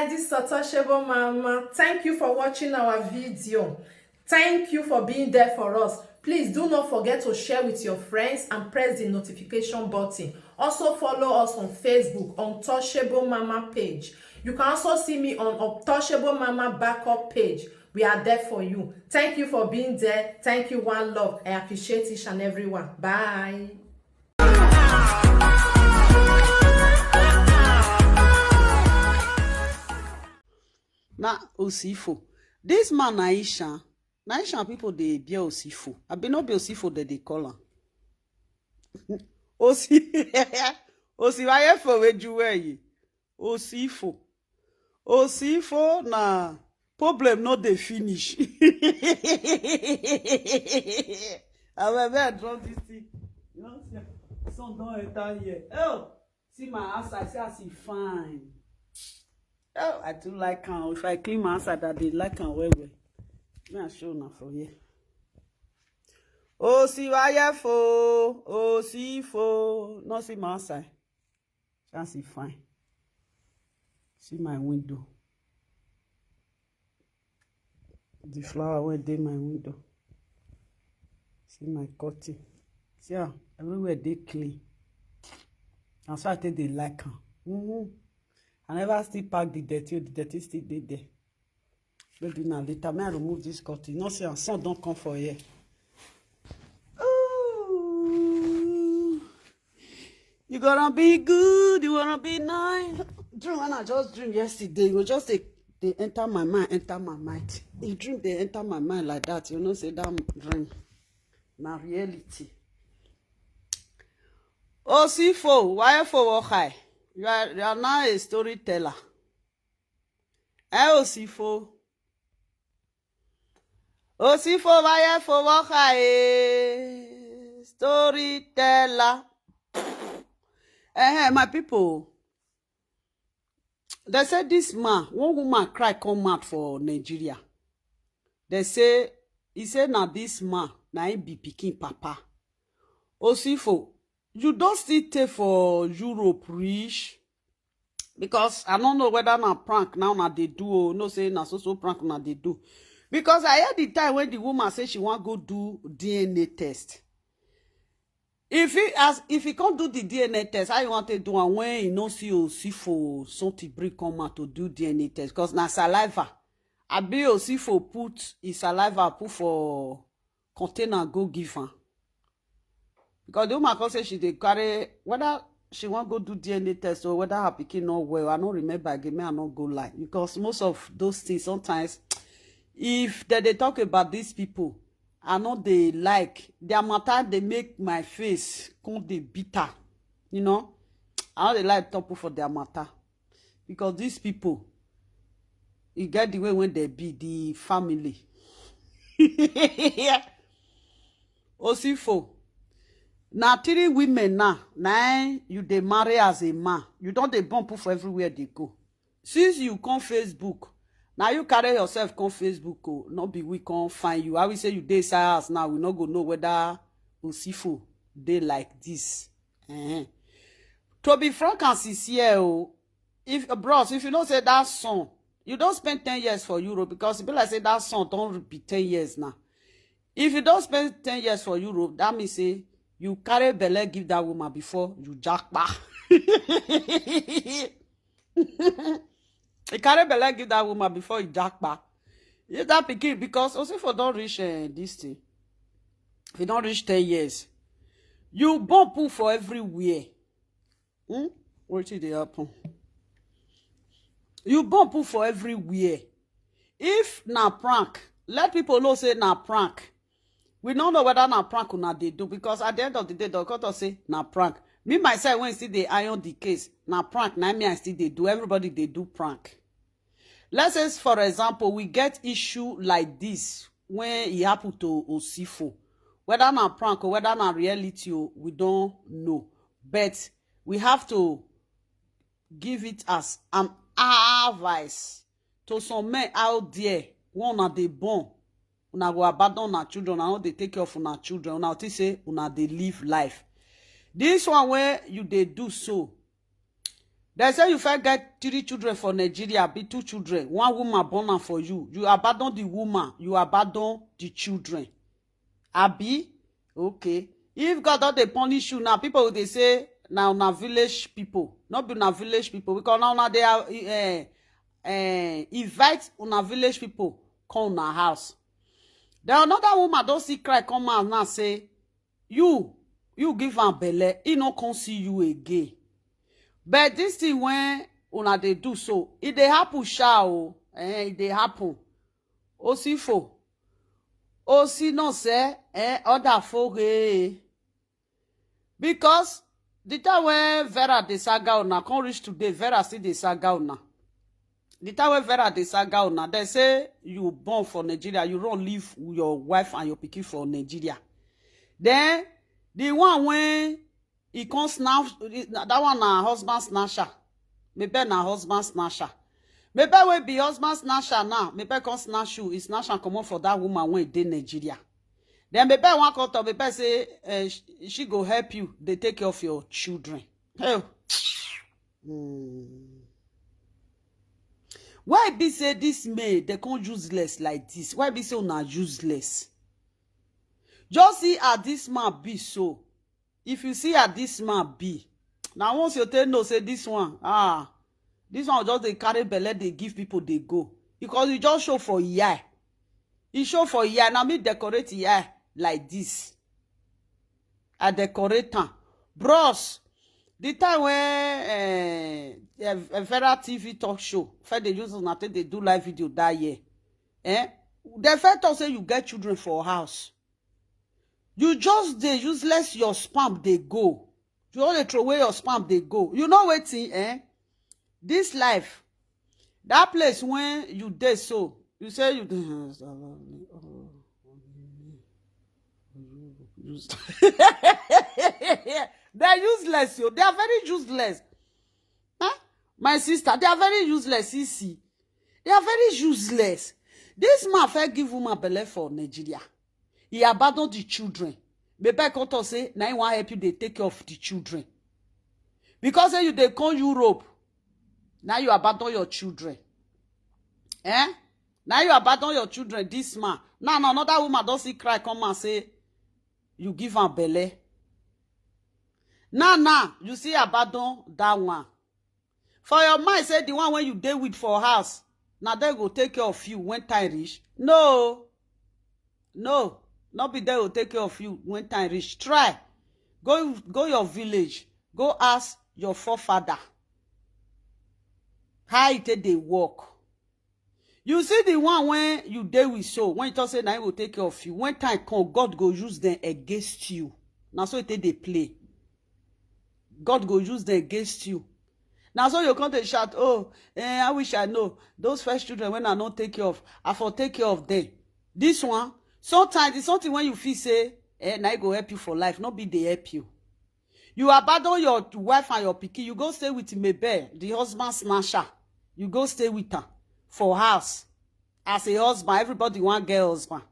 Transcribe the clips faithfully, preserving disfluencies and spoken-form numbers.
This is Untouchable Mama. Thank you for watching our video. Thank you for being there for us. Please do not forget to share with your friends and press the notification button. Also follow us on Facebook, Untouchable Mama page. You can also see me on Untouchable Mama backup page. We are there for you. Thank you for being there. Thank you, one love. I appreciate each and every one. Bye. Na Osifo. This man na Ishan. Na Ishan people dey bear Osifo. Abi no be Osifo dem dey call am. Osi Osiwayefo wejuweyi. Osifo. Osifo na problem no dey finish. Abeg, make I drop this thing. You know, sun don enter here. Oh, see my outside, see as e fine. Oh, I too like am. If I clean my outside, I dey like am well well. Make I show una for here. Osiwayefo, Osifo. No, see my outside. See as e fine. See my window. The flower wey dey my window. See my curtain. See am, everywhere dey clean. Na so I take dey like am. Mm-hmm. I never still pack the dirty, the dirty still dey there. Maybe na later, may I remove this curtain. No, see am, sun don come for here. Ooh. You gonna be good, you wanna be nice. Dream when I just dream yesterday, you go just dey dey enter my mind, enter my mind. The dream dey enter my mind like that, you know say that dream na reality. Osifo, why for high? You are, you are now a storyteller. Eh, Osifo. Osifo, why for high? Storyteller. Eh, my people. They say this man, one woman cry come out for Nigeria. They say, he say na this man, na him be pikin papa. Osifo, you don still stay for Europe reach? Because I don't know whether na prank now na dey do, or no say na so so prank na dey do. Because I hear the time when the woman say she wan go do D N A test. If he as if he can't do the D N A test, how you want to do am when he no see Osifo something bring come out to do D N A test? Because na saliva. Abi Osifo put his saliva put for container go give am. Because the woman come say she dey carry, whether she wan go do D N A test or whether her pikin no well, I no remember again, may I no go lie. Because most of those things, sometimes, if they dey talk about these people, I no dey like their matter. They make my face come dey bitter. You know, I no dey like talk for their matter. Because these people, e get the way when they be, the family. Osifo, na three women now, na you dey marry as a man. You don dey born put for everywhere they go. Since you come Facebook, now you carry yourself come Facebook, oh, not be we come find you. I will say you dey inside house now, we no go know whether Osifo dey like this. Eh. To be frank and sincere, oh, if, bros, if you know say that son, you don spend ten years for Europe, because e be like say that son don be ten years now. If you don spend ten years for Europe, that means say you carry belle give that woman before you japa. You carry belle give that woman before you japa. If that pikin, because Osifo don reach, eh, this thing. If you don reach ten years, you born put for everywhere. Hmm? Wetin dey happen? You born put for everywhere. If na prank, let people know say na prank. We no know whether na prank una dey do, because at the end of the day, the doctor say na prank. Me myself, when still dey iron the case, na prank. Na me I still dey do. Everybody dey do prank. Let's say, for example, we get issue like this when e happen to Osifo. Whether na prank or whether na reality, oh, we don't know. But we have to give it as an advice to some men out there. When una dey born, una go abandon una children, una no dey take care of una children, una think say una dey live life. This one where you dey do so, Dem say you fit get three children for Nigeria, be two children, one woman born am for you. You abandon the woman, you abandon the children. Abi? Okay. If God don dey punish you now, people go dey say na una village people. No be una village people, because na una dey, eh, eh, invite una village people come una house. Then another woman don still cry come out now say, you, you give am belle, e no come see you again. But this thing wey una dey do so, e dey happen sha o. Eh, e dey happen. Osifo. Osi no say, eh, other folk, eh. Because the time wey Vera dey saga una, come reach today, Vera still dey saga una. The time wey Vera dey saga una, dem say you born for Nigeria, you run leave your wife and your pikin for Nigeria. Then the one wey e come snatch, that one na husband snatcher. Maybe na husband snatcher. Maybe wey be husband snatcher now, maybe come snatch you, e snatch am comot for that woman wey dey Nigeria. Then maybe one come talk, maybe say, eh, sh-, she go help you, dey take care of your children. Hey. Hmm. Why e be say this maid, dem come useless like this? Why e be say una useless? Just see as this man be so. If you see as this man be, na once you take know say this one, ah, this one just dey carry belle, dey give people, dey go. Because e just show for eye. E show for eye. Na me decorate eye like this. I decorate am. Bros, the time wey, eh, eh, eh, Vera T V talk show, first dey use una take dey do live video that year. Eh? Dem first talk say you get children for house. You just dey useless, your sperm dey go. You just dey throw away your sperm dey go. You know wetin, eh? This life, that place wey you dey so, you say you dey, they're useless, yo. They are very useless. Huh? My sister, they are very useless, you see. They are very useless. This man fit give woman belle for Nigeria. He abandon the children. Maybe I come talk say, na him wan help you dey take care of the children. Because say you dey come Europe, now you abandon your children. Eh? Now you abandon your children, this man. Now, now another woman don still cry come and say, you give am belle. Now, now, you see abandon that one. For your mind, say the one wey you dey with for house, na dem go take care of you when time reach. No. No. No be dem go take care of you when time reach. Try. Go, go your village. Go ask your forefather how e take dey work. You see the one wey you dey with so, when you talk say na him go take care of you, when time come, God go use them against you. Na so e take dey play. God go use them against you. Na so you come dey shout, oh, eh, I wish I know. Those first children wey I no take care of, I for take care of them. This one, sometimes it's something wey you feel say, eh, na e go help you for life, no be dey help you. You abandon your wife and your pikin, you go stay with Mabel, the husband snatcher. You go stay with her for house. As a husband, everybody wan get husband.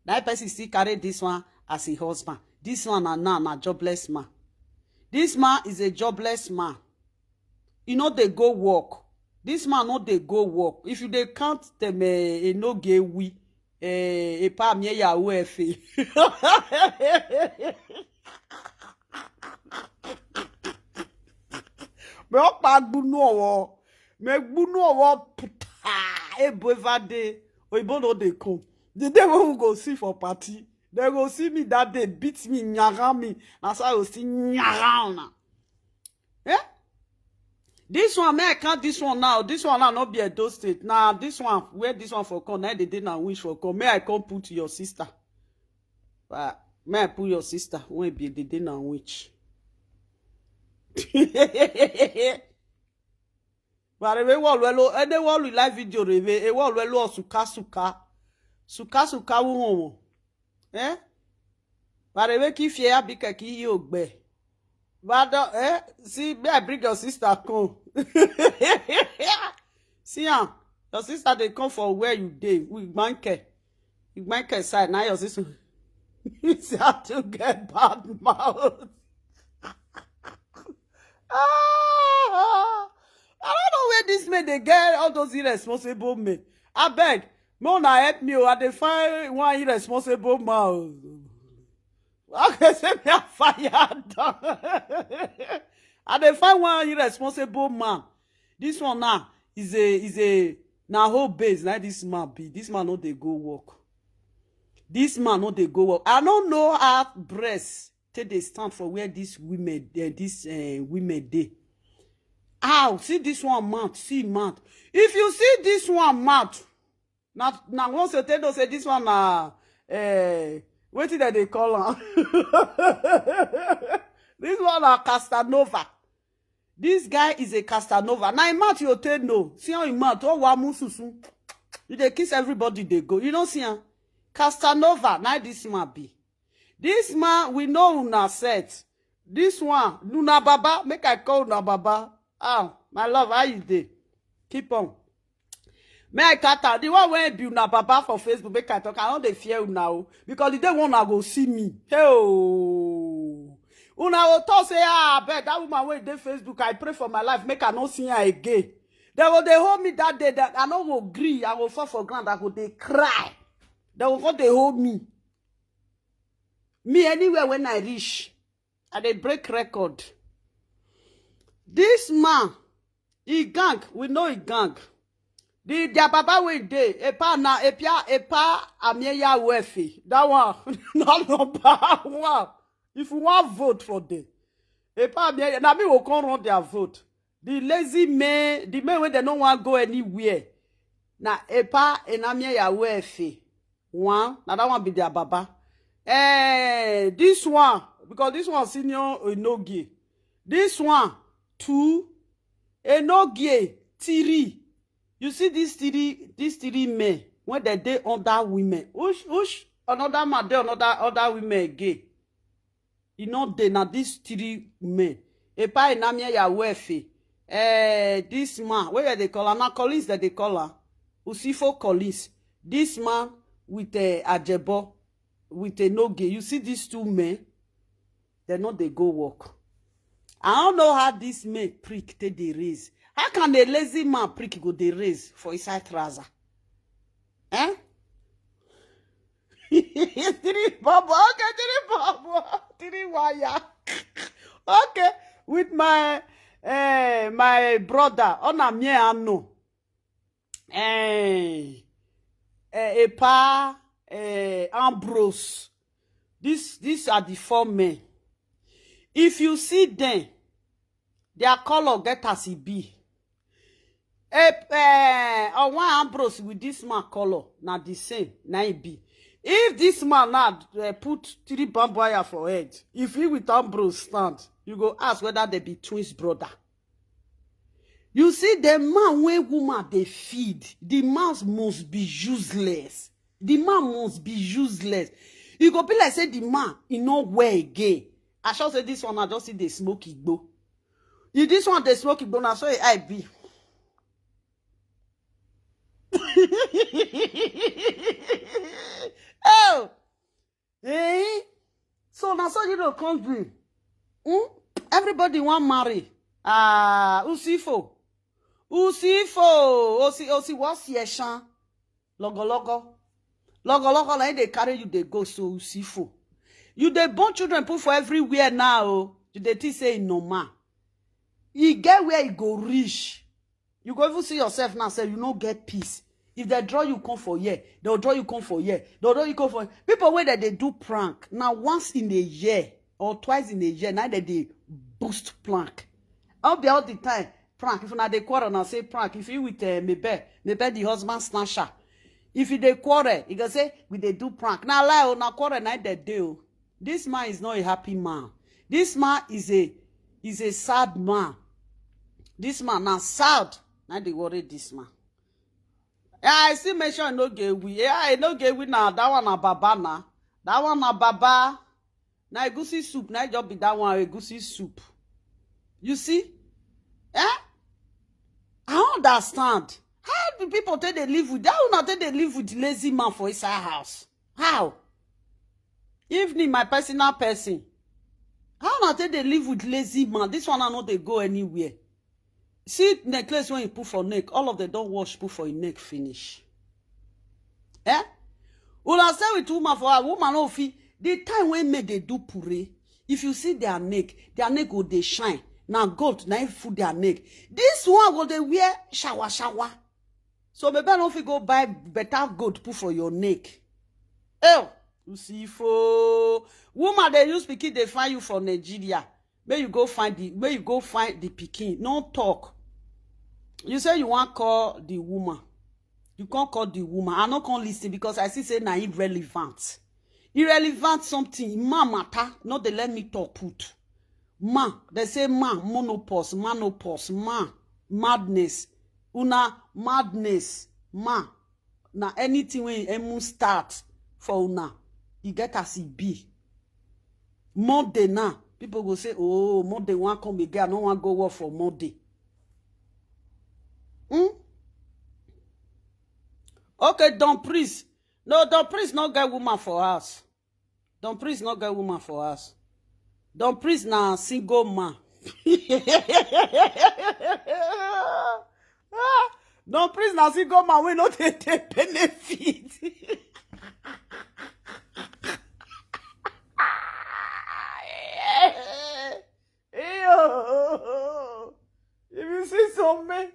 That person still carry this one as a husband. This one na, na, na jobless man. This man is a jobless man. E no dey go work. This man no dey go work. If you dey count them, eh, e no get we. Eh, e pa mi e ya o e fe. Me o pa gbunu owo. Me gbunu owo puta. E bo eva de. Oyibo no dey come. The day when we go see for party, they go see me that day, beat me, nyara me. Na so I go still nyara una. Eh? This one, may I count this one now. This one now no be Edo State. Now, this one, where this one for come, now they dey na which for come. May I come put your sister? But may I put your sister? When be they dey na which? But we wall well, and they wall live video reve. E wall well suka suka, suka suka wo wo. Eh? But we ki fie ya bi ke ki yo gbe. But, eh, see, may I bring your sister come? See am, your sister dey come for where you dey. We gbanke, we gbanke side. Now your sister, you see how to get bad mouth. Ah, I don't know where this man dey get all those irresponsible men. Abeg, make una help me o. I dey find one irresponsible man o. Okay, say me I fire down. I dey find one irresponsible man. This one now is a is a na home base na this man be. This man no dey go work. This man no dey go work. I no know how breast take dey stand for where these women, eh, these eh, women dey. How? See this one mouth, see mouth. If you see this one mouth, na na once you take know say this one na eh, wetin dem dey call am. This one na Casanova. This guy is a Casanova. Na him mouth you take know. See how him mouth, oh, wa mususu. You dey kiss everybody, they go. You don't see him. Casanova, na this man be. This man, we know una set. This one, una baba, make I call una baba. Ah, my love, how you dey? Keep on. May I cut out the one wey be una baba for Facebook? Make I talk. I no dey fear una o, because the day one una go see me. Hey oh, una go talk say, ah, abeg, that woman wey dey Facebook, I pray for my life, make I no see her again. They go dey hold me that day. That I no go gree. I go fall for ground. I go dey cry. They go come dey hold me. Me, anywhere when I reach, I dey break record. This man, he gang, we know he gang. The their baba wey dey, epa na epia epa amieya wefe. That one, na number one. If you wan vote for them, epa amieya, na me go come run their vote. The lazy men, the men wey dem no wan go anywhere, na epa enamieya wefe. One, na that one be their baba. Eh, this one, because this one senior Enogie. This one, two, Enogie, three. You see these three, these three men, when they dey under women, which which another man dey under other women again? E no dey, na these three men. Epa Enamie Yawefe, eh, this man, wey dem dey call am? Na Collins dem dey call am. Usifo Collins. This man with eh, Ajebo, with Enogie. You see these two men, dem no dey go work. I don't know how this man prick take dey raise. How can a lazy man prick go dey raise for inside trouser? Eh? Three bubble, okay, three bubble, three wire. Okay, with my eh, my brother, Onamie Ano, eh, eh, Epa, eh, Ambrose. This, these are the four men. If you see them, their color get as e be. Eh, eh, Owan Ambrose with this man color, na the same, na e be. If this man now eh, put three barbed wire for head, if he with Ambrose stand, you go ask whether they be twins brother. You see, the man wey woman dey feed, the man must be useless. The man must be useless. E go be like say the man e no well again. I sure say this one na just see dey smoke igbo. If this one dey smoke igbo, na so e eye be. Oh, eh? So na so you know come do. Hmm? Everybody wan marry. Ah, Usifo. Usifo. Osi Osi what's your shan? Logologo. Logologo, like they carry you, they go so Usifo. You dey born children put for everywhere now. Oh. You dey think say e normal. E get where e go reach. You go even see yourself now, say you no get peace. If they draw you come for here, they'll draw you come for here. They'll draw you come for people where that they do prank. Now once in a year or twice in a year, now that they boost prank. I'll be all the time. Prank. If una dey quarrel, now say prank. If you with uh, maybe, maybe the husband snatcher. If you dey quarrel, you go say we dey do prank. Now lie, oh, na quarrel na dey dey. Oh. This man is not a happy man. This man is a is a sad man. This man na sad. Na dey worry this man. Yeah, I still mention no get we. Yeah, I no get we now. That one na baba na. That one na baba. Na egusi soup. Na just be that one egusi soup. You see? Eh? I don't understand. How do people take they live with that? How una take they live with lazy man for inside house? How? Evening, my personal person. How una take they live with lazy man? This one I know they go anywhere. See necklace wey he put for neck, all of them don wash put for him neck finish. Eh? Una stay with woman for a woman no fit. The time when men dey do pure, if you see their neck, their neck go dey shine. Na gold na im full their neck. This one go dey wear shower shower. So maybe I no fit go buy better gold put for your neck. Oh, you see, for woman dey use pikin dey find you for Nigeria. May you go find the may you go find the pikin. No talk. You say you wan call the woman. You can't call the woman. I no come listen because I see say na irrelevant. Irrelevant something. Man matter. No dey let me talk put. Man, they say man, monopause, manopause, man, madness. Una madness, man. Na anything wey emu start for una, e get as e be. Monday now, people go say, "Oh, Monday wan come again. I no wan go work for Monday." Hmm? Okay, Don Priest. No, Don Priest no get woman for house. Don Priest no get woman for house. Don Priest na single man. Ah, Don Priest na single man wey no dey take benefit. Eyo. If you see some men,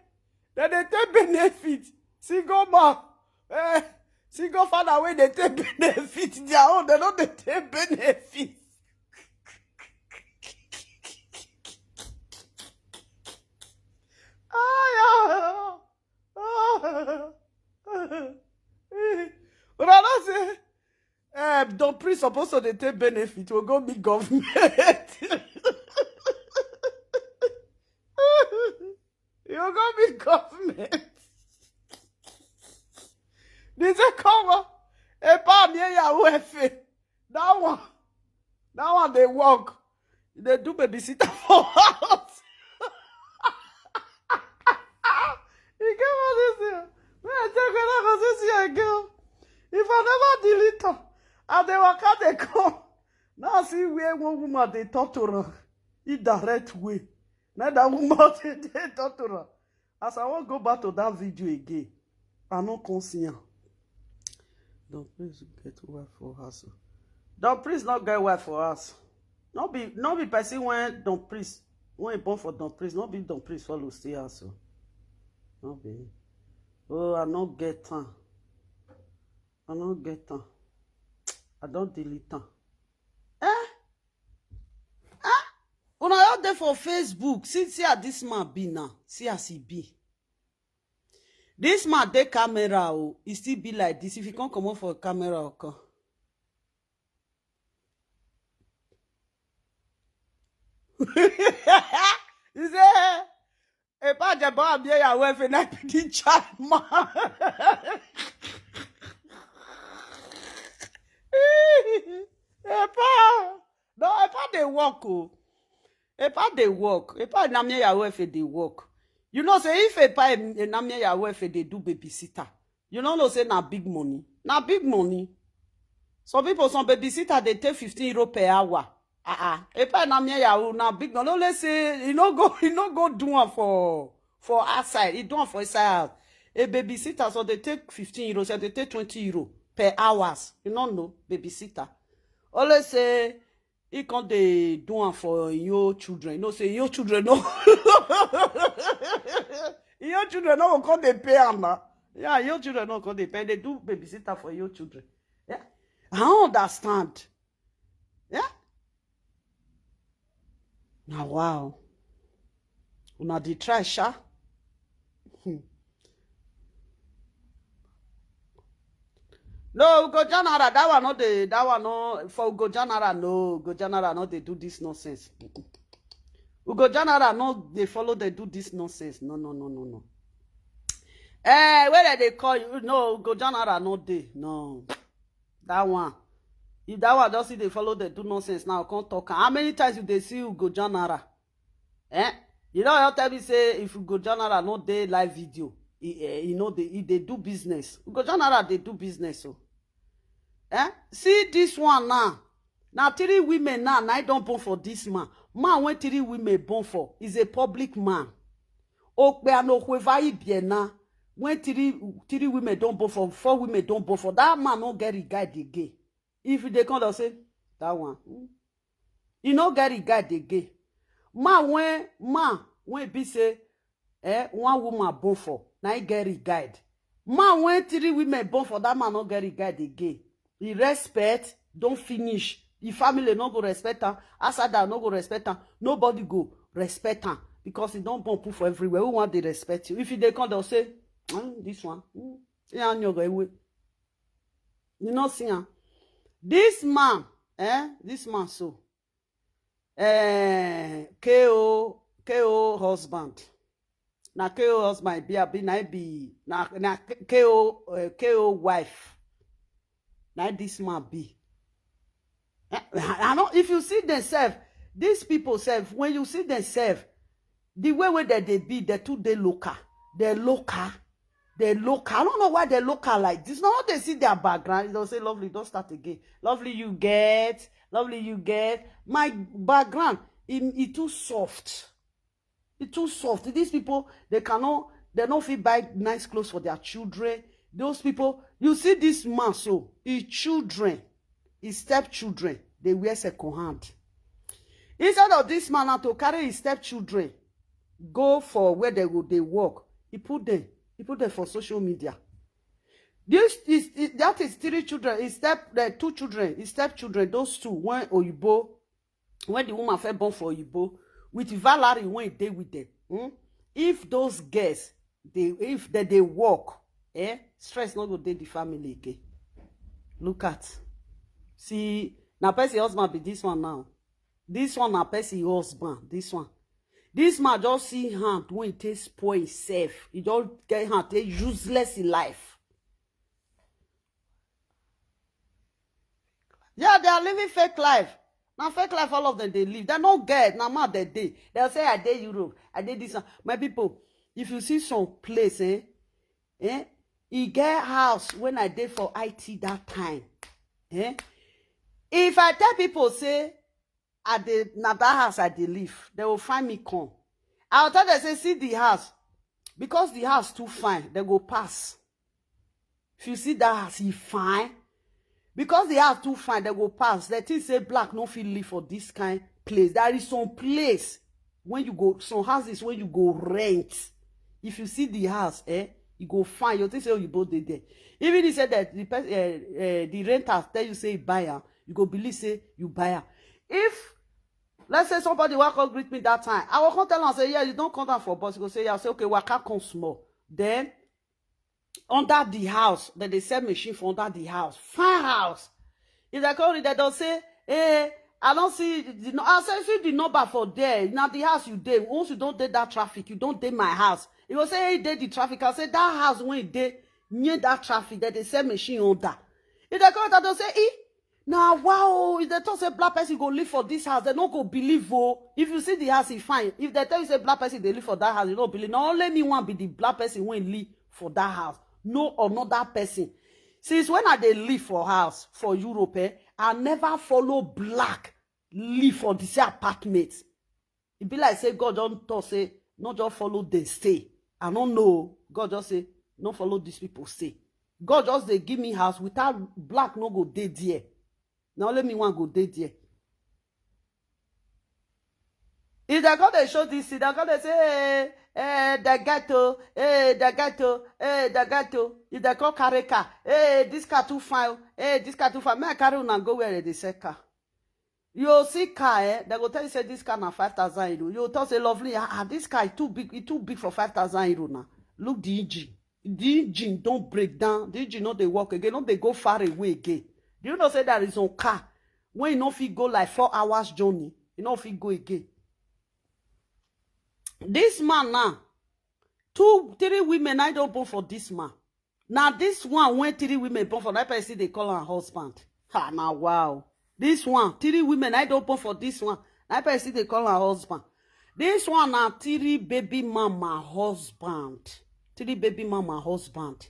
dem dey take benefit. Single man, eh, single father wey dey take benefit, their own, dem no dey take benefit. Ah, yeah. Una know say, eh, Don Priest suppose to dey take benefit, we go meet government. You go meet government. The second one, Epa Amie Yahoo F A. That one, that one dey work. They do babysitter for house. You get what this year? When I tell you, I go see a girl. If I never delete her, and they waka dey come. Now see where one woman dey talk to her. E direct way. Na that woman dey dey talk to her. As I wan go back to that video again, I no come see am. Don Priest get wife for house o. Don Priest no get wife for house. No be no be person when Don Priest when he born for Don Priest, no be Don Priest follow stay house o. No be. Oh, I no get time. I no get time. I don delete am. Eh? Eh? Una all dey for Facebook. See, see how this man be now. See as he be. This man dey camera o. He still be like this. If he come comot for camera, o come. He say, "Epa Ajebo Amie Yahoo F A na be the child man." Epa, no, Epa dey work o. Epa dey work. Epa Amie Yahoo F A dey work. You know say if Epa Amie Yahoo F A dey do babysitter, you no know say na big money. Na big money. Some people, some babysitter dey take fifteen euro per hour. Ah ah. Epa Amie Yahoo na big money. Only say e no go e no go do am for for outside. E do am for inside house. A babysitter so dey take fifteen euro, so dey take twenty euro per hours. You no know babysitter. Only say he come dey do am for your children. You know say your children no your children no go come dey pay am na. Yeah, your children no come dey pay. Dey do babysitter for your children. Yeah, I don't understand. Yeah. Now wow. Una dey try sha. Hmm. No, Ugo Janara, that one no dey, that one no, for Ugo Janara, no, Ugo Janara no dey do this nonsense. Mm-mm. Ugo Janara no dey follow dey do this nonsense. No, no, no, no, no. Eh, where dem dey call you? No, Ugo Janara no dey. No. That one. If that one just see dey follow dey do nonsense now, come talk am. How many times you dey see Ugo Janara? Eh? You know, you tell me say if Ugo Janara no dey live video, he, eh, he no dey, he dey do business. Ugo Janara dey do business o. Eh? See this one now. Na three women now, na I don born for this man. Man wey three women born for is a public man. Okpe and Okweva Ibiena, when three, three women don born for, four women don born for, that man no get regard again. If they come, they'll say, that one. Hmm. He no get regard again. Man when, man when be say, eh, one woman born for, na he get regard. Man when three women born for, that man no get regard again. He respect, don't finish. His family no go respect am. Asada no go respect am. Nobody go respect am because he don born put for everywhere. Who want dey respect you? If you dey come, they'll say, "Hmm, this one. Hmm, yeah, you go away." You no see am. This man, eh, this man so, eh, K O, K O husband. Na K O husband be, abi na be, na, na K O, eh, K O wife. Na this man be. Eh, I know if you see themselves, these people self, when you see themselves, the way where that they be, they too, they local. They local. They local. I don't know why they local like this. Now they see their background, they'll say, "Lovely, don't start again. Lovely, you get. Lovely, you get." My background, it, it too soft. It too soft. These people, they cannot, they don't fit buy nice clothes for their children. Those people, you see this man so, his children, his stepchildren, they wear second hand. Instead of this man now to carry his stepchildren, go for where they go, they work. He put them, he put them for social media. This is, is, that is three children, his step, the two children, his stepchildren, those two, when Oyibo, when the woman fell born for Oyibo, with Valerie when they with them. Hmm? If those girls, they, if they, they work, eh, stress not go dey the family again. Look at, see, na person husband be this one now. This one na person husband. This one, this man just see hand when he take spoil himself. He just get hand take useless in life. Yeah, they are living fake life. Now fake life, all of them they live. They no get. Now mad that day. They'll say, "I dey Europe. I dey this one." My people, if you see some place, eh, eh, he get house when I dey for I T that time. Eh? If I tell people say, "I dey, na that house I dey live," they will find me come. I'll tell them say, "See the house." Because the house too fine, they go pass. If you see that house, he fine. Because the house too fine, they go pass. They think say black no fit live for this kind place. There is some place when you go, some houses when you go rent. If you see the house, eh, you go fine. You think say you both dey there. Even he said that the person, eh, eh, the renters tell you say buy am, you go believe say you buy am. If, let's say, somebody walk up greet me that time, I will come tell am say, "Yeah, you don't come down for bus." You go say, "Yeah." I say, "Okay, waka come small." Then under the house, then they sell machine for under the house. Fine house. If they come read, they don't say, "Hey, I don't see the no." I say, "See the number for there. Now the house you dey. Once you don't dey that traffic, you don't dey my house." You go say, "Hey, dey the traffic." I say, "That house when you dey near that traffic, that they sell machine under." If they come, they don't say, "Eh, now wow." If they talk say black person go live for this house, they no go believe. Oh, if you see the house, he fine. If they tell you say black person they live for that house, you don't believe. Not only me one be the black person when live for that house. No another person. Since when I dey live for house for Europe, eh, I never follow black live for this apartment. It be like say God don't talk say, "No, just follow them stay." I don't know. God just say, "No, follow these people stay." God just they give me house without black no go dey there. Now let me one go dey there. If they go, they show this thing, they go, they say, "Hey, hey, the ghetto, hey, the ghetto, hey, the ghetto." If they call carry car, "Hey, this car too fine, hey, this car too fine." May I carry una go where they sell car? You see car, eh? They go tell you say this car na five thousand euro. You talk say, "Lovely, ah, ah, this car is too big, it too big for five thousand euro now." Look the engine. The engine don't break down. The engine not they work again. Not they go far away again. Do you know say there is some car when you no fit go like four hours journey, you no fit go again? This man now, two, three women I don't born for this man. Now this one when three women born for, that person they call her husband. Ha, now wow. This one, three women I don't born for this one. That person they call her husband. This one now three baby mama husband. Three baby mama husband.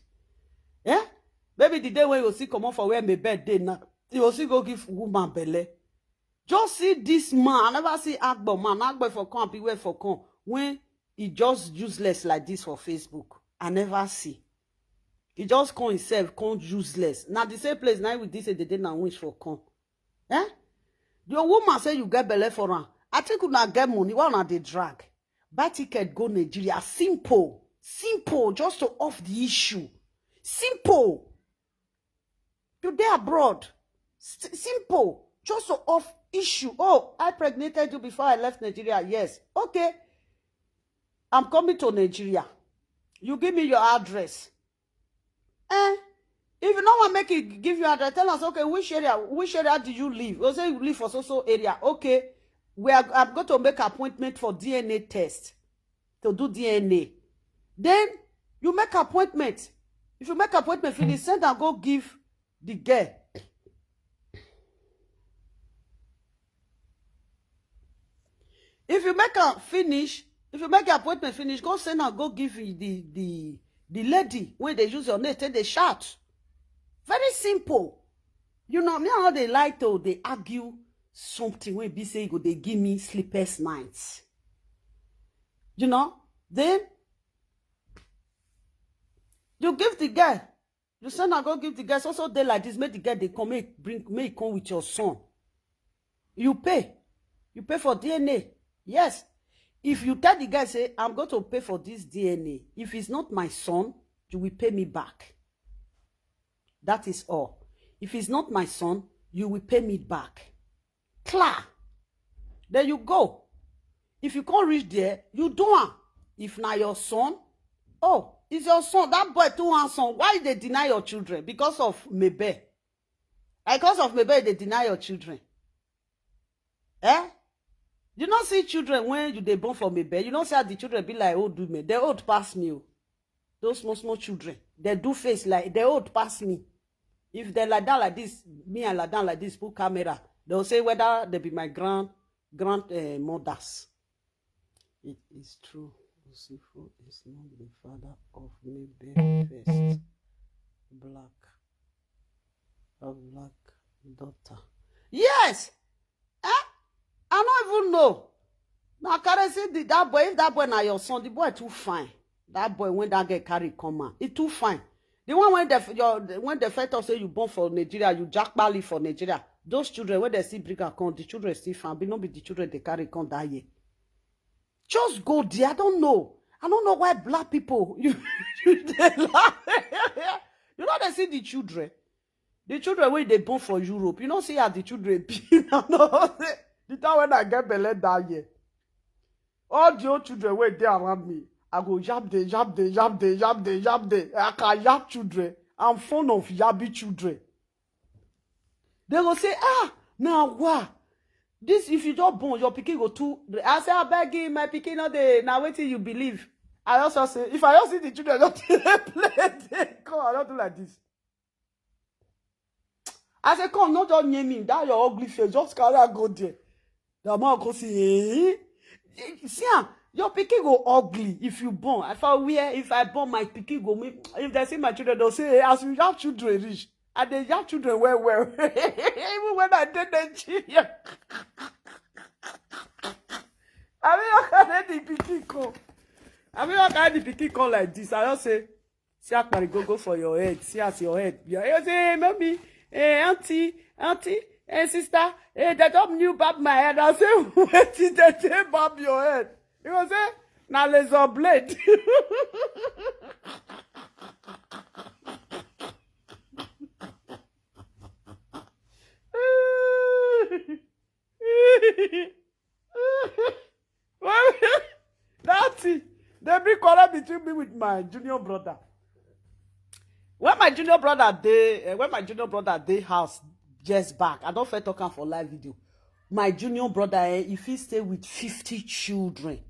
Eh? Maybe the day when you see come up for where my bed day now, you will see go give woman belly. Just see this man. I never see Agbo man. Agbo for come, be where for come. When e just useless like this for Facebook. I never see. E just come himself, come useless. Na the same place na we dey say they dey na wish for come. Eh? The woman say you get belle for am. I think una get money. Why una dey drag? Buy ticket, go Nigeria. Simple. Simple. Just to off the issue. Simple. You dey abroad. S- simple. Just to off issue. Oh, I pregnated you before I left Nigeria. Yes. Okay. I'm coming to Nigeria. You give me your address. Eh? If you no wan make it give you address, tell us, okay, which area, which area do you live? You say you live for so so area. Okay. We are, I'm going to make appointment for D N A test, to do D N A. Then you make appointment. If you make appointment, finish, send and go give the girl. If you make am finish, if you make your appointment finish, go send am, go give the the the lady wey dey use your name take dey shout. Very simple. You know, me, I no dey like to dey argue something wey be say e go dey give me sleepless nights. You know, then you give the girl, you send am go give the girl, so so day like this, make the girl dey come, make bring, make e come with your son. You pay. You pay for D N A. Yes. If you tell the guy say, I'm going to pay for this D N A, if it's not my son, you will pay me back. That is all. If it's not my son, you will pay me back. Clear. Then you go. If you can't reach there, you do am. If na your son, oh, it's your son. That boy too handsome. Why they deny your children? Because of maybe. Because of maybe they deny your children. Eh? You no see children when you dey born for maybe. You no see how the children be like old women. They old pass me. Oh. Those small small children, they do face like they old pass me. If they lie down like this, me and lie down like this, put camera, they'll say whether they be my grand grandmothers. It is true. Osifo is not the father of Mabel first black, a black daughter. Yes. Eh? I don't even know. Now, carry see the, that boy. If that boy na your son, the boy too fine. That boy when that girl carry come out, he too fine. The one when the your when the first talk say you born for Nigeria, you jackpali for Nigeria. Those children when they see bring come, the children still fine. But no be the children they carry come that year. Just go there. I don't know. I don't know why black people you you dey lie. You know they see the children. The children wey dey born for Europe, you know see how the children be. I know say the time when I get belle that year, all the old children wey dey around me, I go yab dey, yab dey, yab dey, yab dey, yab dey. I can yab children. I'm fond of yabbing children. They go say, ah, now what? This if you just born, your pikin go too. I say, I beg you, my pikin no dey. Now wait till you believe. I also say, if I don't see the children, don't play. They come, I don't do like this. I say, come, not just near me. That your ugly face, just carry her go there. The man go see, eh? See am, your pikin go ugly if you born. If I wear, if I born my pikin go me. If they see my children, they'll say, hey, as you have children reach, and they have children well well. Even when I did Nigeria, I mean, how can the pikin come? I mean, how can the pikin come like this? I just say, see akpari go go for your head. See as your head. Your head say, hey, mommy, hey, auntie, auntie, hey, sister, hey, they don't new bab my head. I say, wait till they take bab your head. You go say, na laser blade. That thing, they bring quarrel between me with my junior brother. When my junior brother dey, eh, when my junior brother dey house just back, I don't feel talking for live video. My junior brother, eh, if he stay with fifty children,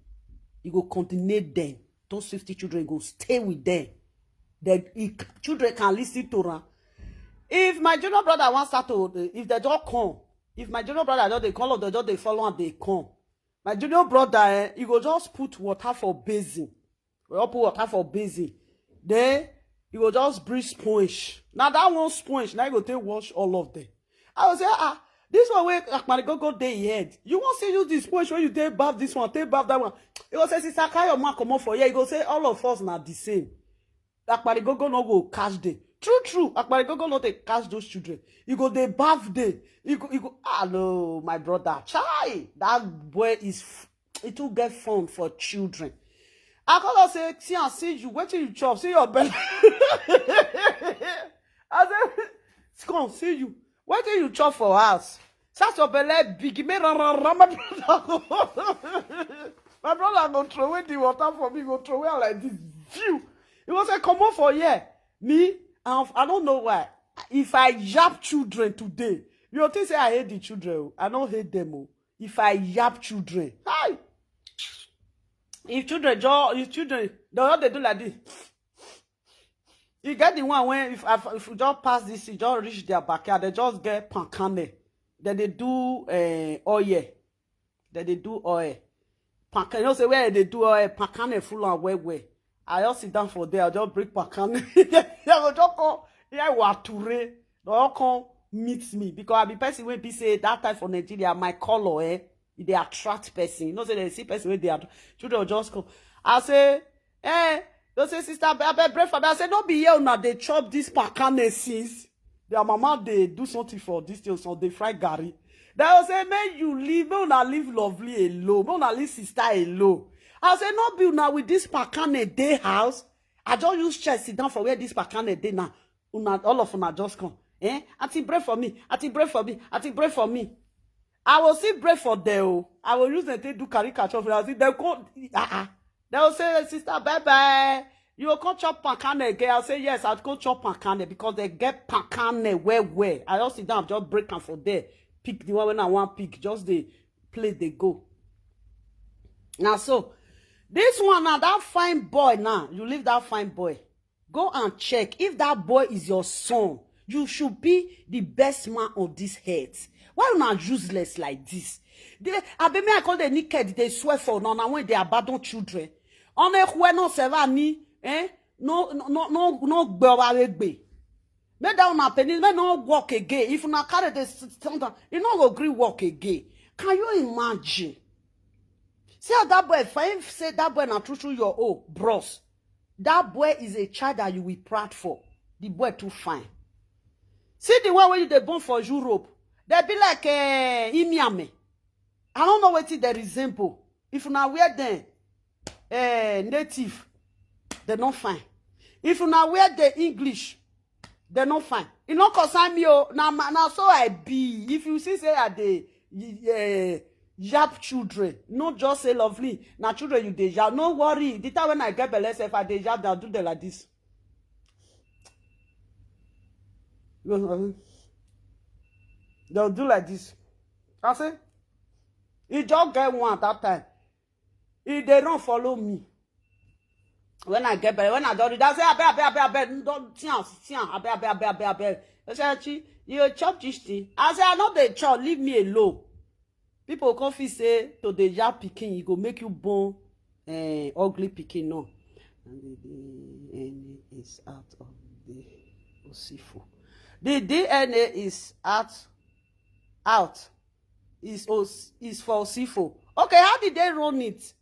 he go coordinate them. Those fifty children go stay with them. The he, children can listen to them. If my junior brother wants start to, if they don't come, if my junior brother don't they call up, they just they follow and they come. My junior brother, eh, he go just put water for basin. We all put water for basin. Then he go just bring sponge. Now that one sponge, now he go take wash all of them. I go say, ah, This one wey Akparigogo dey e head, you wan still use the sponge wey you take baff this one, take baff that one. You go say, "Sister, carry your man comot for here." You go say, "All of us na the same." Akparigogo no go catch them. True, true. Akparigogo no dey catch those children. You go dey baff them. You go, you go, hello, my brother. Chai, that boy is, f- it will get fun for children. I call her say, "See and see you. Wetin you chop? See your belly." I say, "Come, see you. Wetin you chop for house? Such your belly big. Make run, run, run, my brother." My brother go throw away the water for me. Go throw away like this. Phew. He go say, "Comot for here." Me, I, I don't know why. If I yap children today, you think say I hate the children o. I don't hate them o. If I yap children, hi. If children, just, if children, they all they do like this. You get the one when if, if, if you just pass this, you just reach their backyard, they just get pankane. Then they do uh, oil. Then they do oil. Pankane, you know say where they do oil, pankane full and well well. I just sit down for there, I just break pankane. They go just come, yeah, wature. They all come meet me because I be person wey be say that time for Nigeria, my color, eh, e dey attract person. You know say they see person wey dey attract. Children go just come. I say, "Eh," they say, "Sister, abeg, abeg, break for me." I say, "No be here una dey chop this pankane since." Their mama dey do something for this thing, so they fry garri. They go say, "Make you leave, make una leave Lovely alone, make una leave sister alone." I say, "No be una with this pankane dey house." I just use chair sit down for where this pankane dey now. Una, all of una just come. Eh? "Auntie, break for me. Auntie, break for me. Auntie, break for me." I will still break for them o. I will use them take do caricature for them. As if they come, ah, ah. They will say, "Sister, bye bye. You go come chop pankane again?" I'll say, "Yes, I'll go chop pankane," because they get pankane well well. I just sit down, just break am for there. Pick the one wey I wan pick. Just dey play, dey go. Now so, this one now, that fine boy now, you leave that fine boy. Go and check if that boy is your son. You should be the best man on this earth. Why una useless like this? They, abeg, me I call the naked, they swear for now. Now when they abandon children, on a who no serve ni, eh? No, no, no, no, no, gbe wa regbe. Make that una penis, make no work again. If una carry the stand down, e no go gree work again. Can you imagine? See how that boy fine. If say that boy na true true your own, bros, that boy is a child that you will proud for. The boy too fine. See the one wey you dey born for Europe. They be like uh, Imiame. I don't know wetin they resemble. If una wear them uh, native, they no fine. If una wear the English, they no fine. E no concern me o. Na ma- na so I be. If you see say I dey uh, yap children, no just say, "Lovely, na children you dey yap." No worry. The time when I get belle sef, I dey yap. They'll do them like this. They'll do like this. I say, e just get one that time. E dey run follow me. When I get belle, when I don read, I say, "Abeg, abeg, abeg, abeg, don't see am, see am, abeg, abeg, abeg, abeg, abeg." I say, "Chi, you chop this thing?" I say, "I no dey chop, leave me alone." People come feel say to dey yap pikin, e go make you born eh, ugly pikin, no. And the D N A is out of the Osifo. The D N A is out, out. Is Os- is for Osifo. Okay, how did they run it?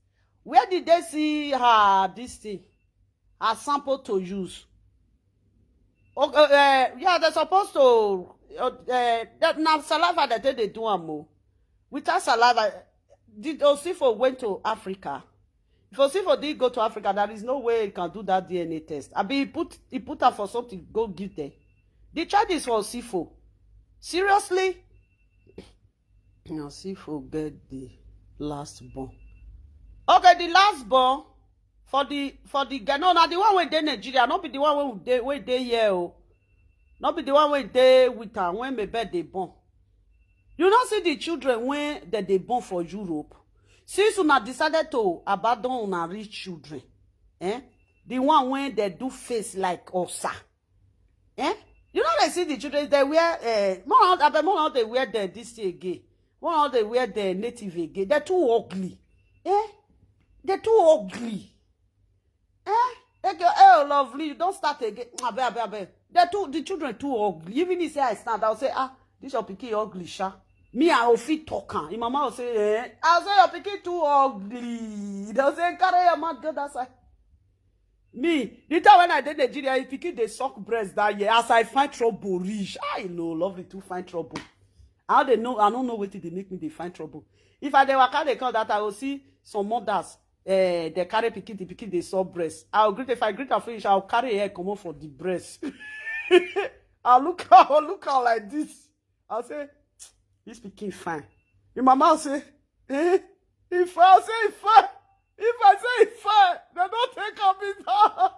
Where did they see her this thing? Her sample to use? Okay, uh, yeah, they're supposed to. Uh, uh, that na saliva that they dey do am o. Without saliva, did Osifo went to Africa? If Osifo did go to Africa, there is no way he can do that D N A test. I be he put he put her for something, go give them. The charge is for Osifo. Seriously? Osifo get the last born. Okay, the last born for the for the girl. No, na the one wey dey Nigeria, no be the one wey dey wey dey here o. No be the one wey dey with her when my bed dey born. You no see the children wey dem dey born for Europe. Since una decided to abandon una rich children, eh? The one wey dem do face like osa, eh? You no dey see the children, they wear eh, more abeg, more they wear the this thing again. More they wear the native again. They're too ugly. Eh? They're too ugly. Eh? They go, "Oh, Lovely, you don't start again." Abeg, abeg, abeg. They're too the children too ugly. Even if say I stand, I'll say, "Ah, this your pikin ugly, sha." Me, I go fit talk am. Im mama go say, eh? I say, "Your pikin too ugly." Dem say, "Carry your mouth go that side." Me, the time when I dey Nigeria, if pikin dey suck breast that year, as I find trouble reach, I know, Lovely too find trouble. I dey know, I no know wetin dey make me dey find trouble. If I dey waka dey come that, I go see some mothers, eh, dey carry pikin, the pikin dey suck breast. I go greet, if I greet am finish, I go carry hair comot for the breast. I look, I go look am like this. I say, "This pikin fine." Im mama say, "Eh? If I say e fine, if I say e fine, dem don take am be that."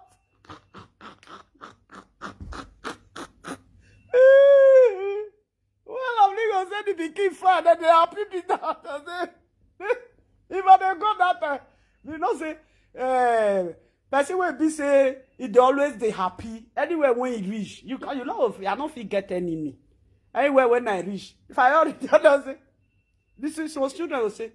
Well, Lovely go say the pikin fine, dem dey happy be that. I say, if I dey go that time, you know say, eh, person wey be say e dey always dey happy. Anywhere when e reach, you can, you know, I no fit get enemy. Anywhere when I reach, if I already tell them say, this is what children will say,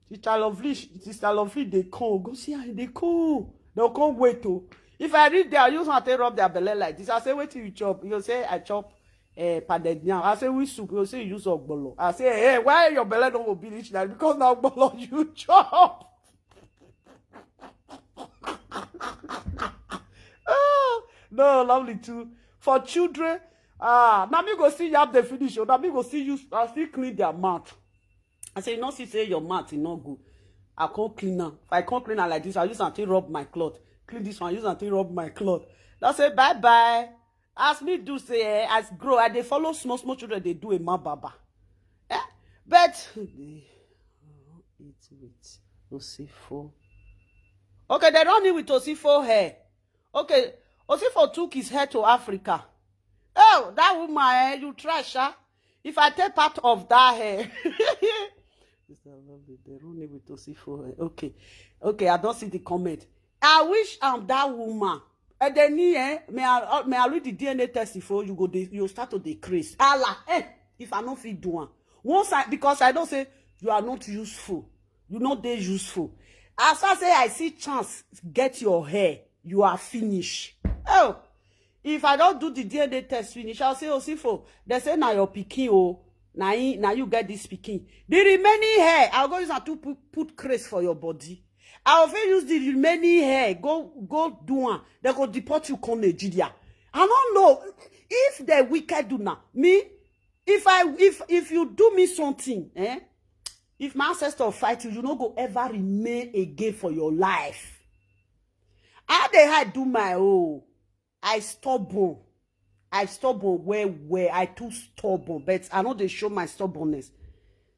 "Sister Lovely, Sister Lovely, dey come, go see her, dey come." They'll come wait o. If I reach there, I use my take rub their belly like this. I say, "Wetin you chop?" You say, "I chop, eh, pounded yam." I say, "Which soup?" You say, "You use ogbolo." I say, "Hey, why your belly no go be rich like, because na ogbolo you chop?" Ah, no, Lovely too. For children, ah, na me go see yam dey finish o. Na me go see use, I still clean their mouth. I say, "You no see say your mouth e no good?" I come clean am. If I come clean am like this, I use am take rub my cloth. Clean this one, use am take rub my cloth. Dem say, "Bye bye." As me do say, eh, as grow, I dey follow small small children dey do a man baba. Eh? But eat with Osifo. Okay, dem run me with Osifo hair. Okay, Osifo took his hair to Africa. Oh, that woman, eh, you try, sha. If I take part of that hair. Sister Lovely, dem run me with Osifo hair. Okay. Okay, I don see the comment. I wish I'm that woman. Edeni, eh? May I, uh, may I read the D N A test before you go dey, you start to dey craze. Allah, eh? If I no fit do am. Once I, because I don say you are not useful. You no dey useful. As far say I see chance, get your hair, you are finish. Oh, if I don do the D N A test finish, I'll say, "Osifo, dem say na your pikin o. Na him, na you get this pikin." The remaining hair, I'll go use am to put, put craze for your body. I will fit use the remaining hair, go, go do am. Dem go deport you come Nigeria. I don't know if the wicked do now. Me, if I, if, if you do me something, eh? If my ancestor fight you, you no go ever remain again for your life. I dey hide do my own. I stubborn. I stubborn well well. I too stubborn, but I no dey show my stubbornness.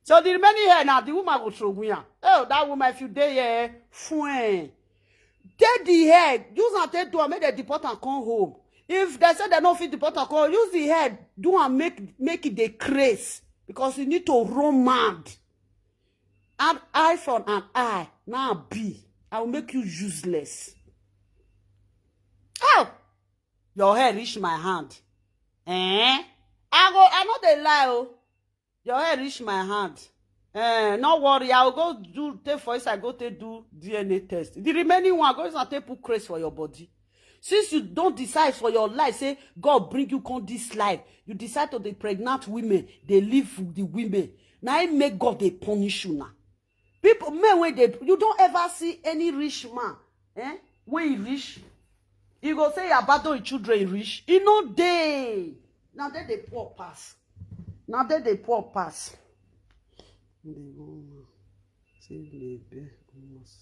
So the remaining hair now, the woman go throw away am. Oh, that woman, if you dey here, fuen. Take the hair, use am take do am, make dem deport am come home. If dem say dem no fit deport am come, use the hair do am, make, make e dey craze, because you need to run mad. An eye for an eye, now be. I will make you useless. Oh, your hair reach my hand. Eh? I go, I no dey lie o. Your hair reach my hand. Eh, no worry, I will go do, take for inside, go take do D N A test. The remaining one, go inside, take put craze for your body. Since you don't decide for your life, say God bring you come this life, you decide to dey pregnant women, dey live with the women. Now I make God dey punish you now. People, men wey dey, you don't ever see any rich man, eh? When he rich, he go say he abandon his children, he rich. He no dey. Now they dey poor pass. Now they dey poor pass. The woman say maybe must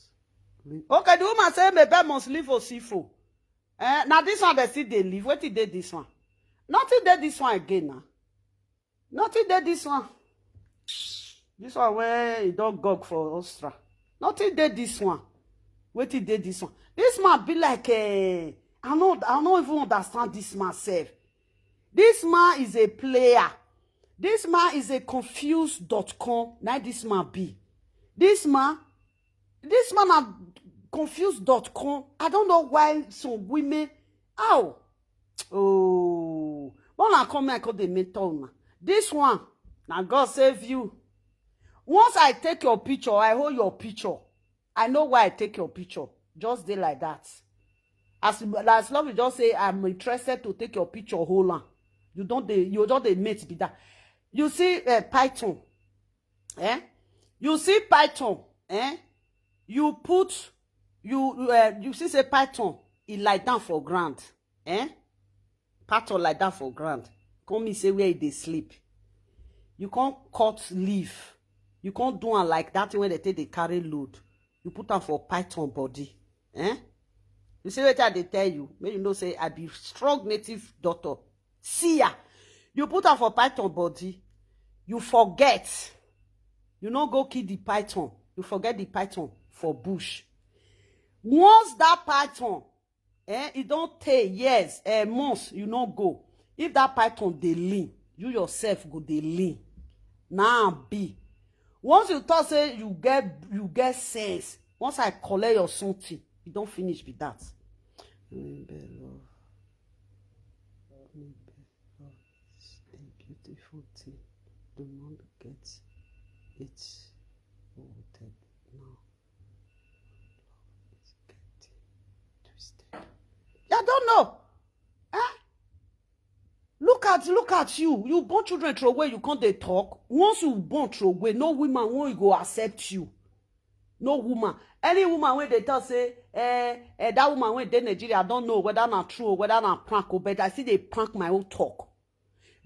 leave. Okay, the woman say maybe must leave Osifo. Eh, now this one they still dey live. Wetin dey this one? Nothing dey this one again now. Nothing dey this one. This one where he don gog for Ostra. Nothing dey this one. Wetin dey this one? This man be like, eh, I no, I no even understand this man sef. This man is a player. This man is a confused dot com. Now this man be. This man, this man na confused dot com. I don't know why some women. How? Oh, when I come here, I come dey mentor una. This one, now God save you. Once I take your picture, I hold your picture. I know why I take your picture. Just dey like that. As, as long as you just say, "I'm interested to take your picture," hold on. You don't dey, you don't dey mate be that. You see uh, python, eh? You see python, eh? You put, you uh, you see say python, e lie down for ground, eh? Python lie down for ground. Come mean say where e dey sleep. You come cut leaf. You come do am like that thing wey dem take dey carry load. You put am for python body. Eh? You see wetin I dey tell you? Make you know say I be strong native doctor. See ya. You put am for python body. You forget. You no go kill the python. You forget the python for bush. Once that python, eh, e don tey, years, eh, months, you no go. If that python dey lean, you yourself go dey lean. Na am be. Once you talk say you get, you get sense, once I collect your something, e don finish be that. Remember, love. Remember, love is a beautiful thing. Do not get it rooted now. Love is getting twisted. I don't know. Eh? Look at, look at you. You born children throw away, you can't dey talk. Once you born throw away, no woman won't go accept you. No woman. Any woman when they tell say, eh, eh, that woman when dey Nigeria, I don't know whether na true or whether na prank, oh, but I see they prank my own talk.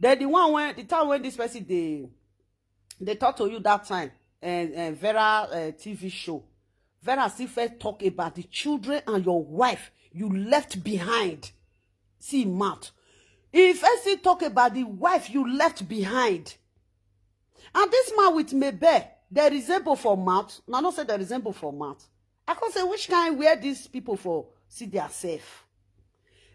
Then the one when, the time when this person they, they talk to you that time, and, and Vera uh, T V show, Vera still first talk about the children and your wife you left behind. See mouth. If I still talk about the wife you left behind, and this man with Mebe, they resemble for mouth. Now, not say they resemble for mouth. I can't say which kind where these people for see their self.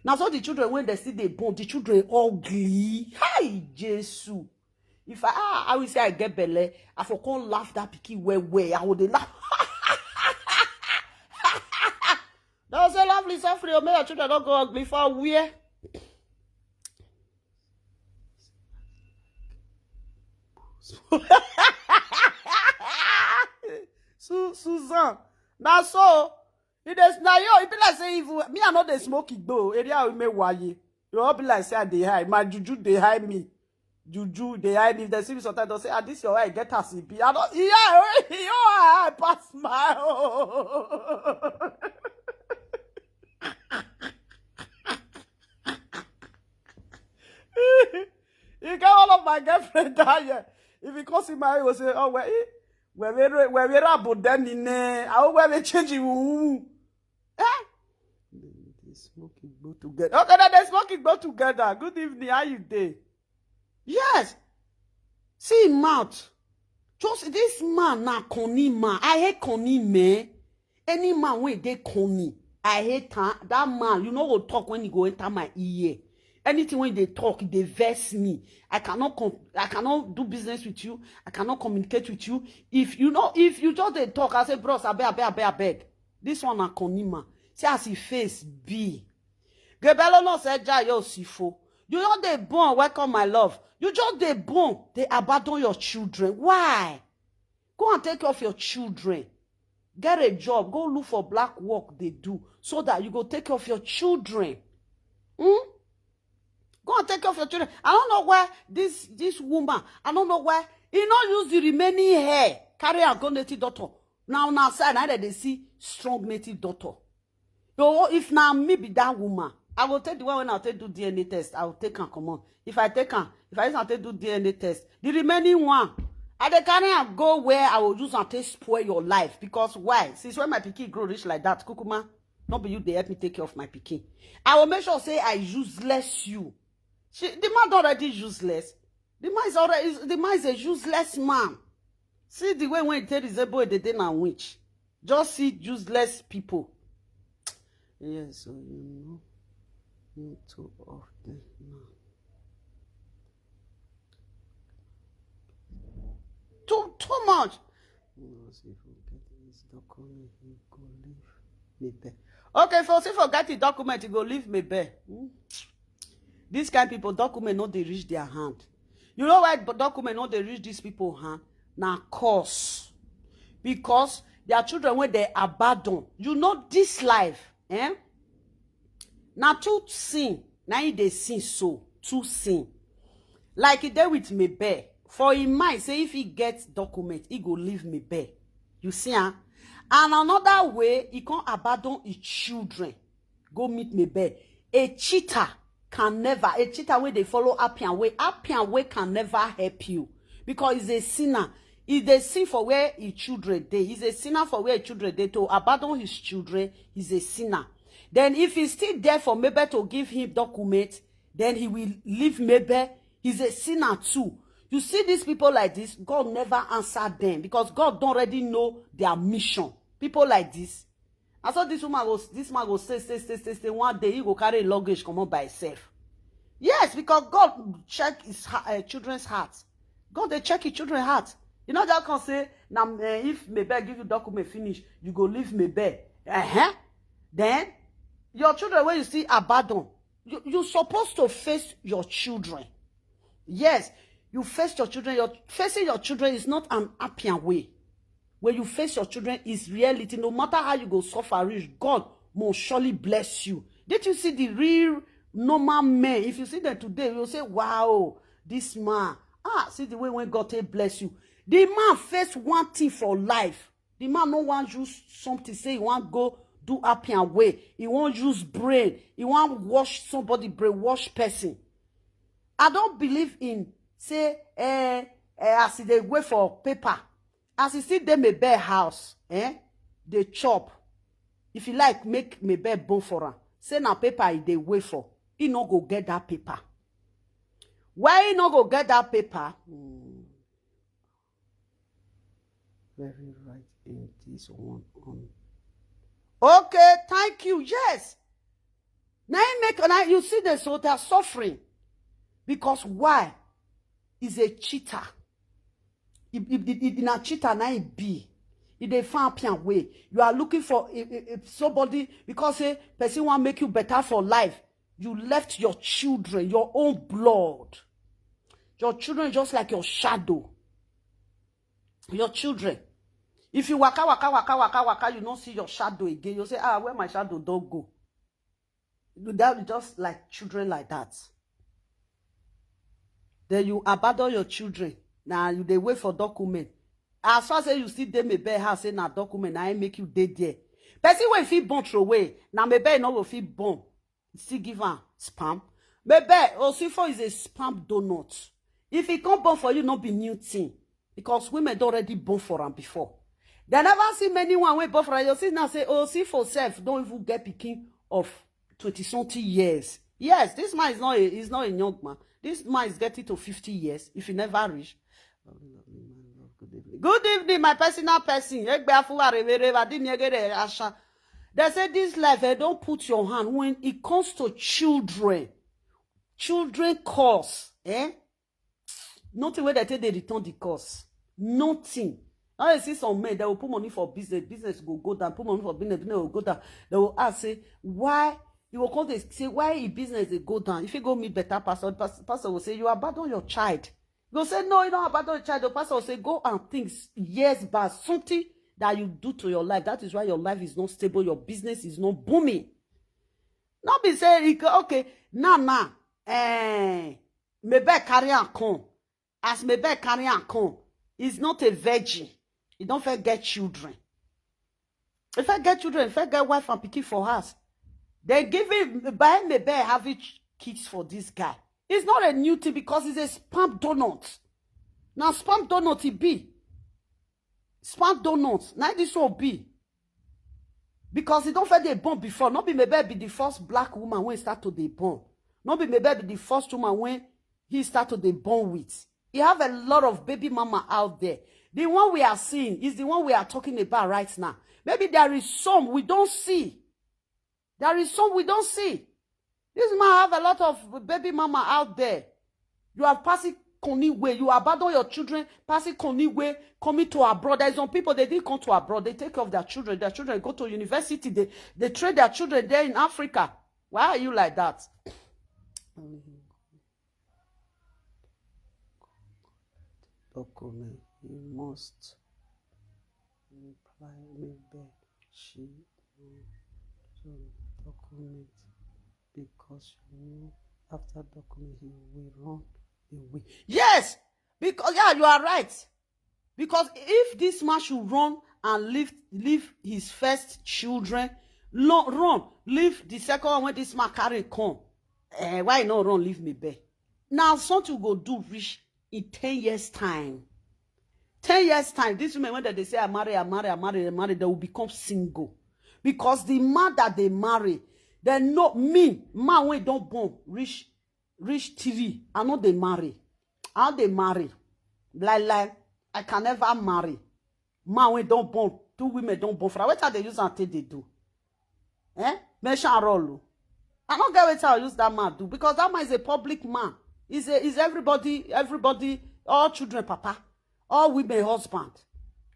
Now, so the children, when they see they born, the children ugly. Hi, Jesus. If I, ah, I will say I get belle, I for come laugh that pikin well well. I would laugh. Don't say lovely suffering, oh, may your children not go ugly for where? Su- Susan, na so e dey, na yo, e be like say even me, I no dey smoke igbo. Area we me waye. You all be like say I dey high. My juju dey high me. Juju dey high me. If they see me sometimes, they say, "Ah, this your eye get as e be." I don't, yeah, your eye pass my own. You get one of my girlfriend that year. If you come see my eye, you go say, "Oh, where, where, where, where, where, but then in eh, I hope where they change you." Eh? They smoke igbo together. Okay, then they smoke igbo together. Good evening. How you dey? Yes. See him mouth. Just this man na corny man. I hate corny men. Any man when they corny, I hate am. That man, you know, go talk when he go enter my ear. Anything when they talk, they vex me. I cannot com- I cannot do business with you. I cannot communicate with you. If you know, if you just they talk, I say, "Bros, I beg, I beg, I beg, I beg." This one na corny man. See as he face be. Gebelo no say, "Ja yo sifo." You just dey born, welcome my love. You just dey born, they abandon your children. Why? Go and take care of your children. Get a job, go look for black work they do so that you go take care of your children. Hmm? Go and take care of your children. I don't know where this this woman, I don't know where he not use the remaining hair, carry and go native doctor. Now, now, side, now that they see strong native doctor. So if now me be that woman, I will take the one when I take do D N A test. I will take and come on. If I take am, if I use am take do D N A test, the remaining one, I dey carry am go where I will use am take spoil your life. Because why? Since when my pikin grow rich like that, Kukuma, no be you dey help me take care of my pikin. I will make sure say I useless you. She, the man don already useless. The man is already is, the man is a useless man. See the way when he take resemble a dede na witch. Just see useless people. Yes, so you know, you too often now. Too too much. Once you forget his document, he go leave me there. Okay, if you still forget the document, he go leave me there. Hmm? These kind people, document no dey reach their hand. You know why document no dey reach these people hand? Na cause because their children when they abandon. You know this life, eh? Na two sin, na e dey sin so, two sin. Like e dey with Mebe For him mind, say if he get document, he go leave Mabel. You see, huh? And another way, he can't abandon his children. Go meet Mabel. A cheater can never, a cheater where they follow Appian way. Appian way can never help you because he's a sinner. If they sin for where his children they, he's a sinner for where his children they. To abandon his children, he's a sinner. Then if he's still there for Mabel to give him document, then he will leave Mabel. He's a sinner too. You see these people like this, God never answer them because God don't already know their mission. People like this. I saw this woman go, this man go stay, stay, stay, stay, stay. One day he go carry a luggage come up by himself. Yes, because God check his uh, children's heart. God they check his children's heart. You know that can say now uh, if Mabel give you document finish, you go leave Mabel. Uh-huh. Then your children when you see abandon, you you supposed to face your children. Yes, you face your children. Your facing your children is not an Appian way. When you face your children is reality. No matter how you go suffer reach, God will surely bless you. Did you see the real normal men? If you see them today, you'll say, wow, this man. Ah, see the way when God take bless you. The man face one thing for life. The man no want use something say he want go do Appian way. He want use brain. He want wash somebody brain, wash person. I don't believe in say eh, eh as they wait for paper. As he see them a bear house, eh? They chop. If you like, make me bear bone for her. Say now paper he they wait for. He no go get that paper. Why he no go get that paper? Hmm. Very right in this one on. Okay, thank you. Yes. Now he make now you see the so they are suffering. Because why? He's a cheater. If if if if na cheater na him be, if they find pian way, you are looking for a, a, a somebody because say person want make you better for life. You left your children, your own blood. Your children just like your shadow. Your children. If you waka waka waka waka waka, you don't see your shadow again. You say, ah, where my shadow don't go? That just like children like that. Then you abandon your children. Now you they wait for document. As far as you see them a bear house, say na document, now I make you dead there. Person when feel born throw away. Now maybe no go feel born. Still give am spam. Maybe Osifo is a spam donut. If he come born for you, not be new thing. Because women don't already born for am before. They never see many one way born for am. You see now say, oh, see for self, don't even get picking of twenty something years. Yes, this man is not a is not a young man. This man is getting to fifty years if he never reach. Good evening, my personal person. Egbe afuwa rebe rebe, adi mi egere asha. They say this life, eh, don't put your hand when it comes to children. Children cause, eh? Nothing where they take they return the cause. Nothing. Now you see some men that will put money for business, business go go down, put money for business, business will go down. They will ask say why you will call they say why your business they go down. If you go meet better pastor, the pas- pastor will say you abandon your child. You go say no, you don't abandon your child. The pastor will say go and think years back something that you do to your life. That is why your life is not stable, your business is not booming. Not be say e go- okay now now, eh, maybe carry am come. As maybe carry am come, he's not a virgin. He don't fit get children. If I get children, if I get wife and pikin for house, they give him buy maybe having ch- kids for this guy. It's not a new thing because he's a spam donut. Now spam donut he be. Spam donut. Now this will be. Because he don't fit dey born before. Not be maybe be the first black woman when start to dey born. Not be maybe be the first woman when he start to dey born with. He have a lot of baby mama out there. The one we are seeing is the one we are talking about right now. Maybe there is some we don't see. There is some we don't see. This man have a lot of baby mama out there. You have passing Connie way. You abandon your children, passing Connie way, coming to abroad. There's some people they didn't come to abroad. They take care of their children. Their children go to university. They they train their children there in Africa. Why are you like that? Document. You must reply me back. She will some document because you know after document he will run away. Yes, Because, yeah, you are right. Because if this man should run and leave, leave his first children, lo-, run, leave the second one when this man carry come. Eh, why not run, leave me bare? Now, something go do rich in ten years' time. Ten years' time, these women, when they say, "I marry, I marry, I marry, I marry," they will become single. Because the man that they marry, they know me, man when don't born, rich, rich three, I know they marry. How they marry? Like, like, I can never marry. Man when don't born, two women don't born. For what are they use and take they do? Eh? Mention roll. I don't get what I use that man do, because that man is a public man. Is a, is everybody, everybody, all children, papa, all women, husband.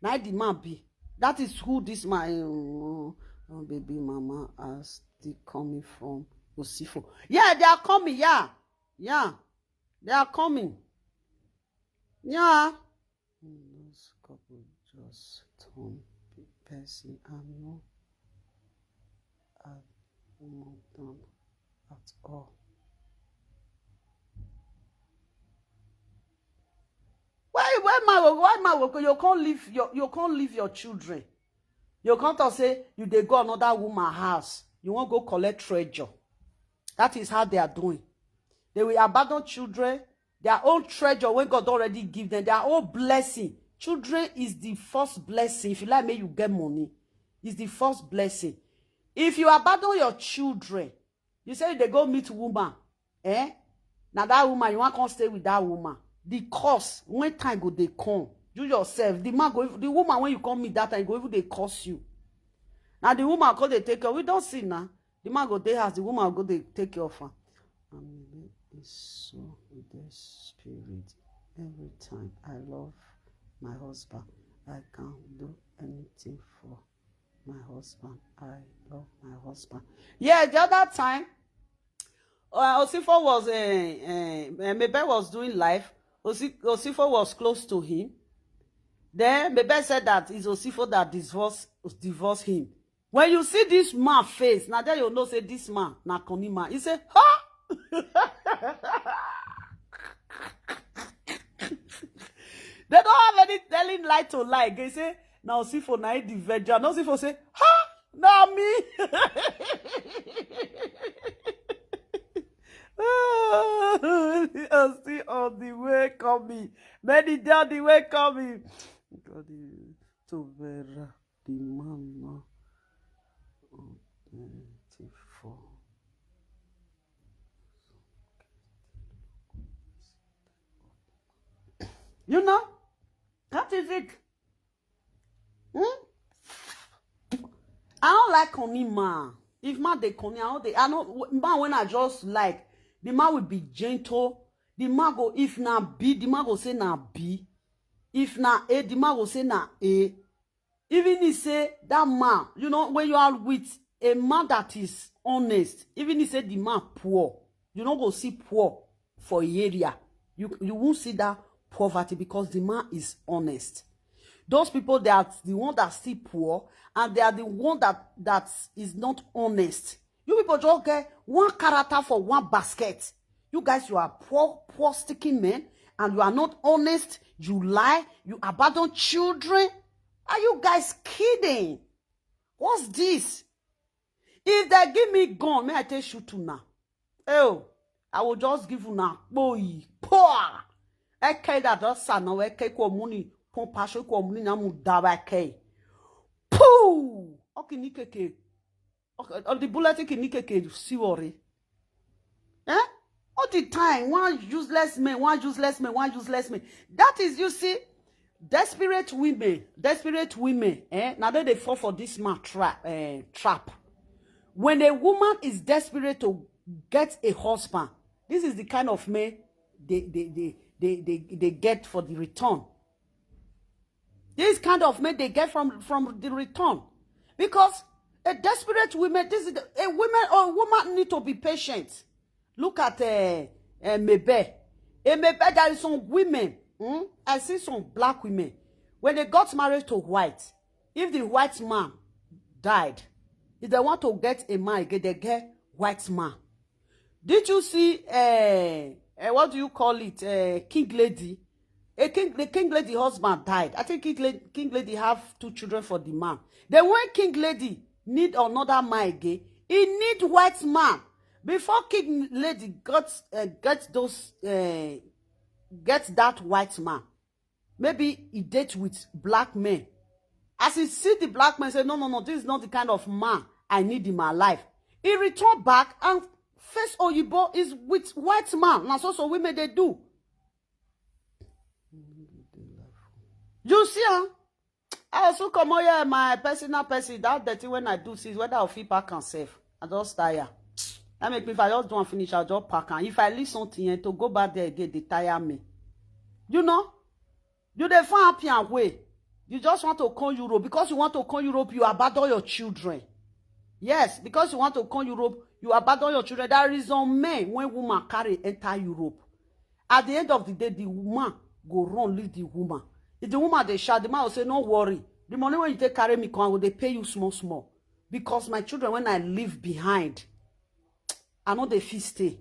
Now the man be. That is who this man. Oh, oh, baby mama are still coming from Osifo. Yeah, they are coming. Yeah, yeah, they are coming. Yeah. This couple just turn pe-, person. I'm not at, not done at all. Why, why man, why man, you can't leave your, you can't leave your children. You can't talk say you they go another woman house. You won't go collect treasure. That is how they are doing. They will abandon children, their own treasure when God already give them, their own blessing. Children is the first blessing. If you like me, you get money. It's the first blessing. If you abandon your children, you say they go meet woman, eh? Now that woman, you want come stay with that woman. The curse, when time go they come, you yourself, the man go, the woman when you come meet that time, go even they curse you. Now the woman go they take care. We don't see now. The man go they house, the woman go they take care of her. I'm a bit so with the spirit. Every time I love my husband, I can do anything for my husband. I love my husband. Yeah, the other time, uh, Osifo was, uh, uh, Mebe was doing live. Osi-, Osifo was close to him. Then Mebe said that it's Osifo that divorce, divorce him. When you see this man face, now there you know say this man na Connie man. He say, "Ha!" They don't have any telling lie to lie. They say, "Now Osifo na the virgin." Now Osifo say, "Ha! Now me." I still on the way coming. Many day on the way coming. God is to vera the man now. Twenty-four. You know, that is it. Hmm? I don't like Connie man. If man they Connie, I don't they, I know man when I just like, the man will be gentle. The man go, if na B, the man go say na B. If na A, the man go say na A. Even he say that man, you know, when you are with a man that is honest, even he say the man poor, you don't go see poor for a area. You, you won't see that poverty because the man is honest. Those people, they are the one that still poor, and they are the one that, that is not honest. You people just get one character for one basket. You guys, you are poor, poor stinking men, and you are not honest. You lie. You abandon children. Are you guys kidding? What's this? If they give me gun, may I take shoot you now? Oh, I will just give you now. Boy, poor. Eke that just sa now. Eke ko muni. Pon pasho ko muni na mu dawa eke. Pooh. Okay, nikeke. Okay, all the bullet ki nikeke si worry. Eh? All the time, one useless man, one useless man, one useless man. That is, you see, desperate women, desperate women, eh? Now they, they fall for this man trap, eh, trap. When a woman is desperate to get a husband, this is the kind of man they, they, they, they, they, they get for the return. This kind of men they get from, from the return. Because a desperate woman, this is the, a woman or a woman need to be patient. Look at, uh, uh, Mebe. A Mebe, there is some women. Hmm? I see some black women. When they got married to white, if the white man died, if they want to get a man again, they get white man. Did you see, uh, uh, what do you call it, uh, King Lady? A king, the king lady husband died. I think king lady, king lady have two children for the man. Then when king lady need another man again, he need white man. Before king lady got uh, get those uh, get that white man, maybe he date with black men. As he see the black man, say, "No, no, no, this is not the kind of man I need in my life." He return back and face oyibo is with white man. Na so so women dey do. You see, huh? I also come out here, my personal person. That dirty when I do see whether I fit pack and save. I just tire. That make me, if I just do and finish, I'll just pack. And if I leave something here to go back there again, they tire me. You know, you dey find happy and way. You just want to come Europe. Because you want to come Europe, you abandon your children. Yes, because you want to come Europe, you abandon your children. There is some men when woman carry enter Europe. At the end of the day, the woman go run leave the woman. If the woman dey shout, the man will say, "No worry. The money when you take carry me come, I go dey pay you small small. Because my children, when I leave behind, I know they fit stay."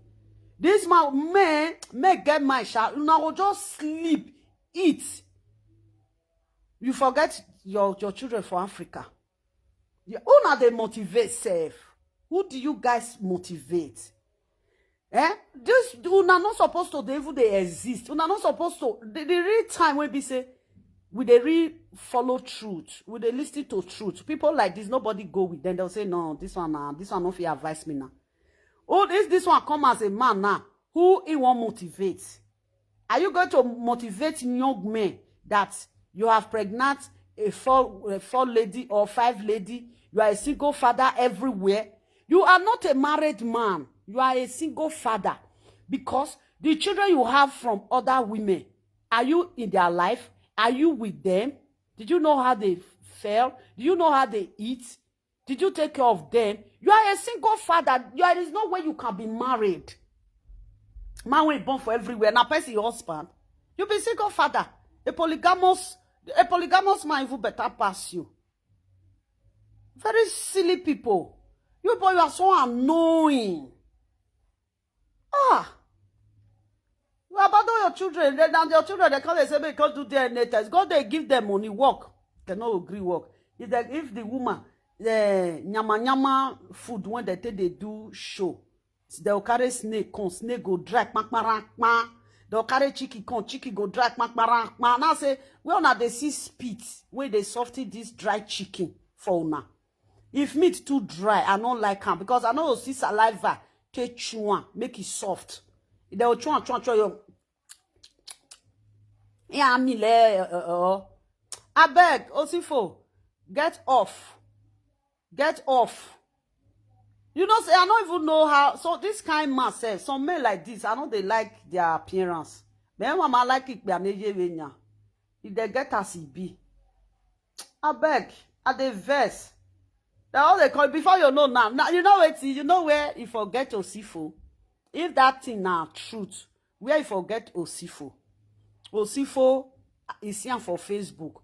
This man, men, men get my shout. Una go just sleep, eat. You forget your, your children for Africa. Yeah, una dey motivate sef. Who do you guys motivate? Eh? This una not supposed to dey even dey exist. Una not supposed to. The, the real time wey be say we dey real follow truth. We dey listen to truth. People like this, nobody go with them. They'll say, "No, this one, uh, this one no fit advise me now." Oh, this this one come as a man now. Who he wan motivate? Are you going to motivate young men that you have pregnant a four, a four lady or five lady? You are a single father everywhere. You are not a married man. You are a single father because the children you have from other women, are you in their life? Are you with them? Did you know how they feel? Do you know how they eat? Did you take care of them? You are a single father. You are, there is no way you can be married. Man wey born for everywhere. Na person your husband. You be single father. A polygamous, a polygamous man even better pass you. Very silly people. You boy, you are so annoying. Ah, you abandon your children. Then now your children, they come, they say, "Make you do D N A test." Go, they give them money, work. They no agree work. If they, if the woman, the nyama nyama food when they take, they do show. They'll carry snake, come, snake go dry, kpakparakpa. They'll carry chicken, come, chicken go dry, kpakparakpa. Now say, well, now they see spit, where they soften this dry chicken for una. If meat too dry, I no like am because I no go see saliva take chew am, make it soft. They will chew am, chew am, chew am. Yeah, me le. Uh, uh, uh. Abeg, Osifo, get off. Get off. You know, say I don't even know how. So this kind man sef, some men like this, I know they like their appearance. But mama like it, if they get as e be. Abeg, I dey vex. They all they call before you know now. Now you know wetin, you know where you forget Osifo. If that thing na truth, where you forget Osifo? Osifo is here for Facebook.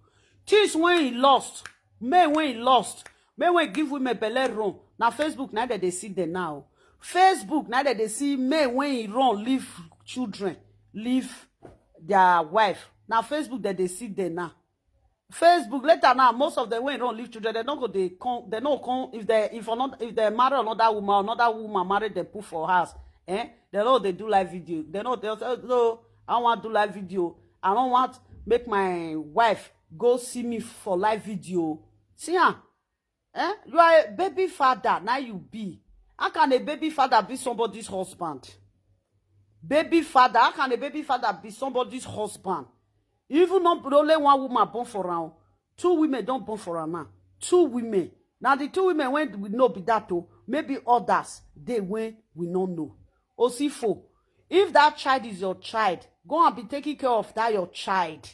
Things when he lost, men when he lost, men when give women belle run. Now Facebook, now that they see them now. Facebook, now that they see men when he run, leave children, leave their wife. Now Facebook that they see them now. Facebook later now, most of them when run leave children, they don't go, they come, they don't come. If they, if another, if they marry another woman, another woman marry them, put for house. Eh? They know they do live video. They know they say, "No, I want to do live video. I don't want make my wife go see me for live video." See, ah, eh? You are a baby father, now you be. How can a baby father be somebody's husband? Baby father, how can a baby father be somebody's husband? Even not only one woman born for am, two women don't born for am now. Two women. Now the two women when we know be that too. Maybe others they when we no know. Osifo, if that child is your child, go and be taking care of that your child.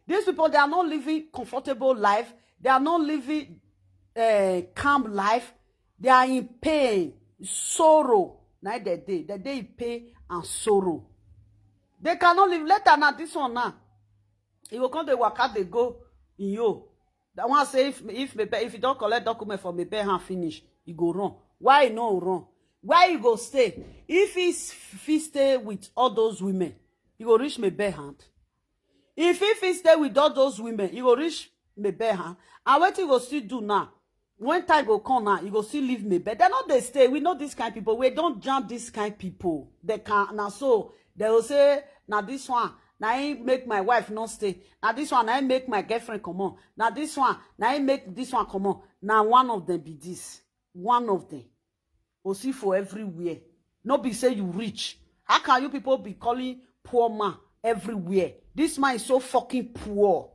These people, they are not living comfortable life. They are not living uh, calm life. They are in pain, sorrow. Now they day, they day in pain and sorrow. They cannot live. Later now, this one now, he will come the waka they go in you. That one say if if me if you don't collect document for me pay hand finish, he go run. Why he no run? Why he go stay? If he s- if he stay with all those women, he go reach me bare hand. If he fit stay with all those women, he go reach Mebe hand. And wetin he go still do now? When time go come now, he go still leave Mebe. They no dey stay. We know this kind people. We don jam this kind people. They can, na so they go say, "Na this one, na him make my wife no stay. Na this one, na him make my girlfriend comot. Na this one, na him make this one comot." Na one of them be this. One of them. Osifo everywhere. No be say you rich. How can you people be calling poor man everywhere? This man is so fucking poor.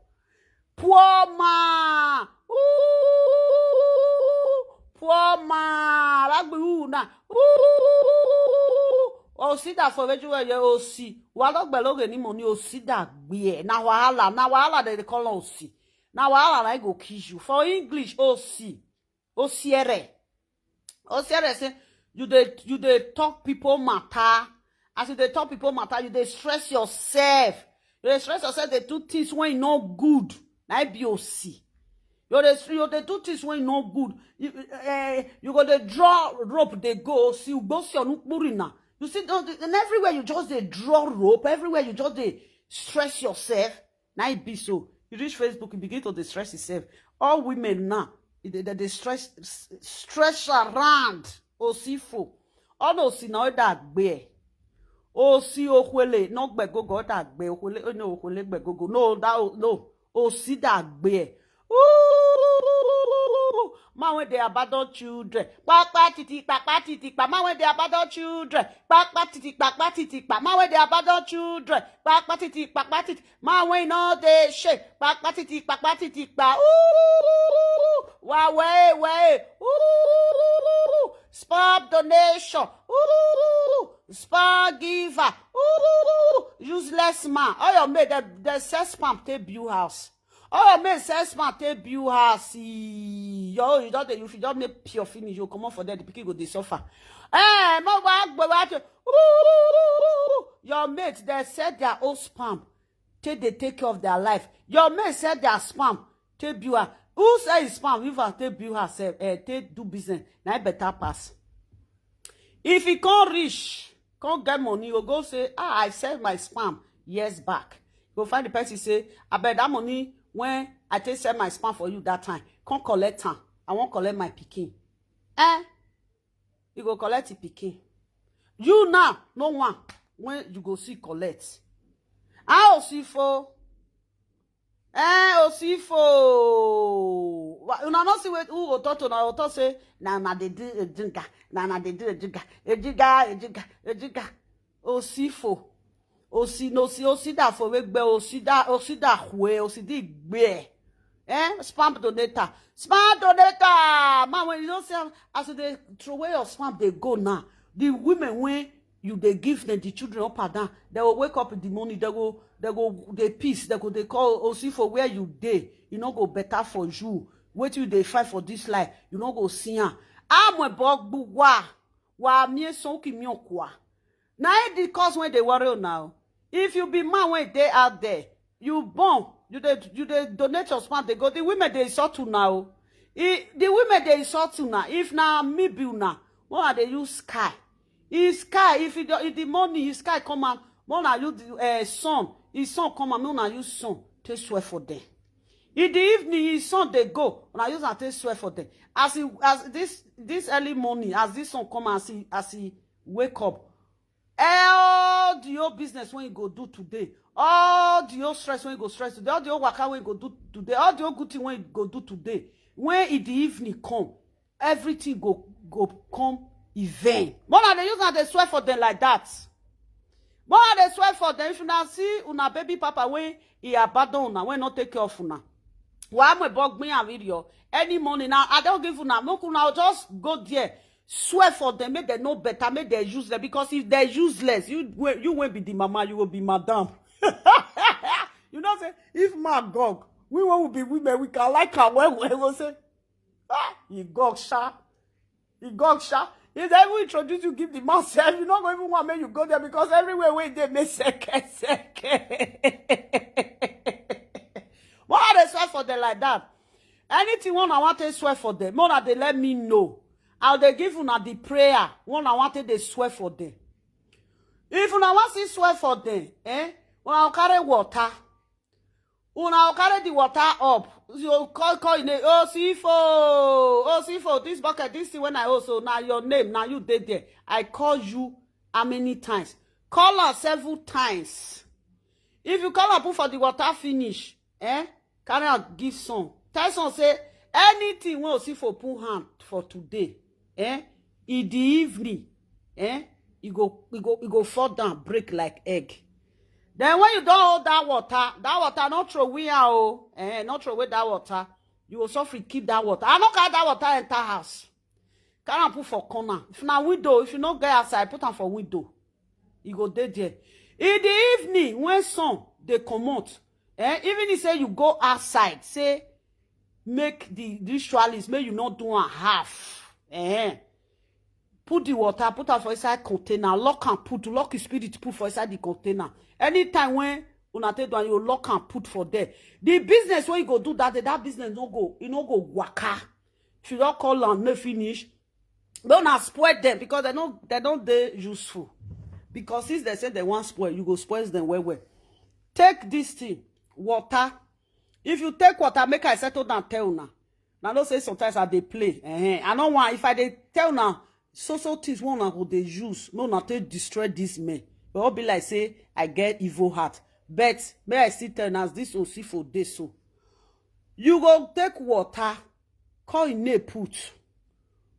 Poor man. Ooh, poor man. Alagbe ooh na. Ooh. Osi da for weju ye osi. Wa lo gbe loge ni mo ni osi da gbe e. Na wahala. Na wahala they dey call osi. Na wahala na e go kill you. For English, osi. Osiere. Osiere say, you dey, you dey talk people matter. As you dey talk people matter, you dey stress yourself. You dey stress yourself, dey do things wey no good. Na e be osi. You dey, you dey do things wey no good. You, eh, you go dey draw rope, dey go. See, you go see onukpuri na. You see, those- and everywhere you just dey draw rope, everywhere you just dey stress yourself. Na e be so. You reach Facebook, you begin to dey stress yourself. All women now, e dey, they dey stress, stress around. Osifo. All those things na that gbe. Osi okwele, no gbegogo that gbe okwele, no okwele gbegogo. No, that o- no. Osi that gbe. Ooh, man when they abandon children. Kpakpa titi, kpakpa titi, kpa. Man when they abandon children. Kpakpa titi, kpakpa titi, kpa. Man when they abandon children. Kpakpa titi, kpakpa titi. Man when no dey shake. Kpakpa titi, kpakpa titi, kpa. Ooh, wa way, way. Ooh, sperm donation. Ooh, sperm giver. Ooh, useless man. All your mate, they, they sell sperm, take build house. All your mate sell sperm, take build house. Ee, yo, you don't, you fit just make pure finish. You come out for there, the pikin go dey suffer. Eh, mo wa gbe wa to. Your mate, they sell their own sperm. Take, they take care of their life. Your mate sell their sperm. Take build house. Who sell his sperm? If I take build herself, eh, take do business. Na e better pass. If he come rich, come get money, you go say, "Ah, I sell my sperm years back." You go find the person say, "I bet that money when I take sell my sperm for you that time, come collect am. I wan collect my pikin." Eh? You go collect the pikin. You now, no one when you go see collect. Ah, Osifo. Eh, Osifo. Wa- Una no see wait who go talk to una, go talk say, "Na, na dey do ejinga, na, na dey do ejinga, ejinga, ejinga, ejinga." Osifo. Osi no si, osi da for we gbe, osi da, osi da hwe, osi di gbe. Eh, sperm donator. Sperm donator. Man, when you don't see am, as they throw away your sperm, they go now. The women when you they give them the children up and down, they will wake up in the morning, they go, they go, they peace, they go, they call Osifo where you dey. You no go better for you. Wetin you dey fight for this life, you no go see am. Amwe bogbu wa, wa mi so ki mi okwa. Na e the cause when they worry now. If you be man when they out there, you born, you dey, you dey donate your sperm, they go. The women they insult you now. E, the women they insult you now. If na me be una, more they use sky. Is sky, if it, if the morning is sky come out, more na you the uh, sun, his sun come out, more na you sun take swear for them. In the evening, his sun they go, una use am take swear for them. As he, as this, this early morning, as this sun come, as he, as he wake up, all the old business when you go do today, all the old stress when you go stress today, all the old waka when you go do today, all the old good thing when you go do today, when in the evening come, everything go, go come in vain. More na they use am dey swear for them like that. More na they swear for them. If una see una baby papa when he abandon una, when not take care of una. Why am I bogging and video? Any morning now, I don't give una. Make una just go there. Swear for them, make them know better, make them useless. Because if they're useless, you, you won't be the mama, you will be madam. You know, say, if man gog, we will be women, we can like her well, we will say, "Ah, he gog sha. He gog sha." If they will introduce you, give the man self, you not even want make you go there because everywhere where they make second, second. What are they swear for them like that? Anything one I want to swear for them, more they let me know. I'll they give una the prayer. One I wanted they swear for them. If una want to swear for them, eh? When I'll carry water, Una go carry the water up. You call, call your name. Oh, Sifo. Oh, Sifo, this bucket, this thing when I also, now your name, now you dey there. I call you how many times? Call her several times. If you call her put for the water finish, eh? Carry her give son. Tell son say anything wey Osifo put hand for today, eh? In the evening, eh? E go, e go, e go fall down, break like egg. Then when you don hold that water, that water no throw away am o, eh? No throw away that water. You go suffer keep that water. I no carry that water enter house. Carry am put for corner. If na window, if you no get outside, put am for window. E go dey there. In the evening, when sun dey comot, eh, even if say you go outside, say make the ritualist, make you no do am half. Eh, put the water, put am for inside container, lock am put, lock the spirit put for inside the container. Anytime when una take do am, you lock am put for there. The business wey you go do that day, that business no go, e no go waka. If you don call am, no finish, no na spoil them because they no, they no dey useful. Because since they say they wan spoil, you go spoil them well well. Take this thing, water. If you take water, make I settle down, tell una. Now, no say sometimes I dey play. Eh, I no want, if I dey tell una, so, so things wey una go dey use, no, una take destroy this man. But all be like say I get evil heart. But may I still tell una, as this Osifo dey so, you go take water, call im name put.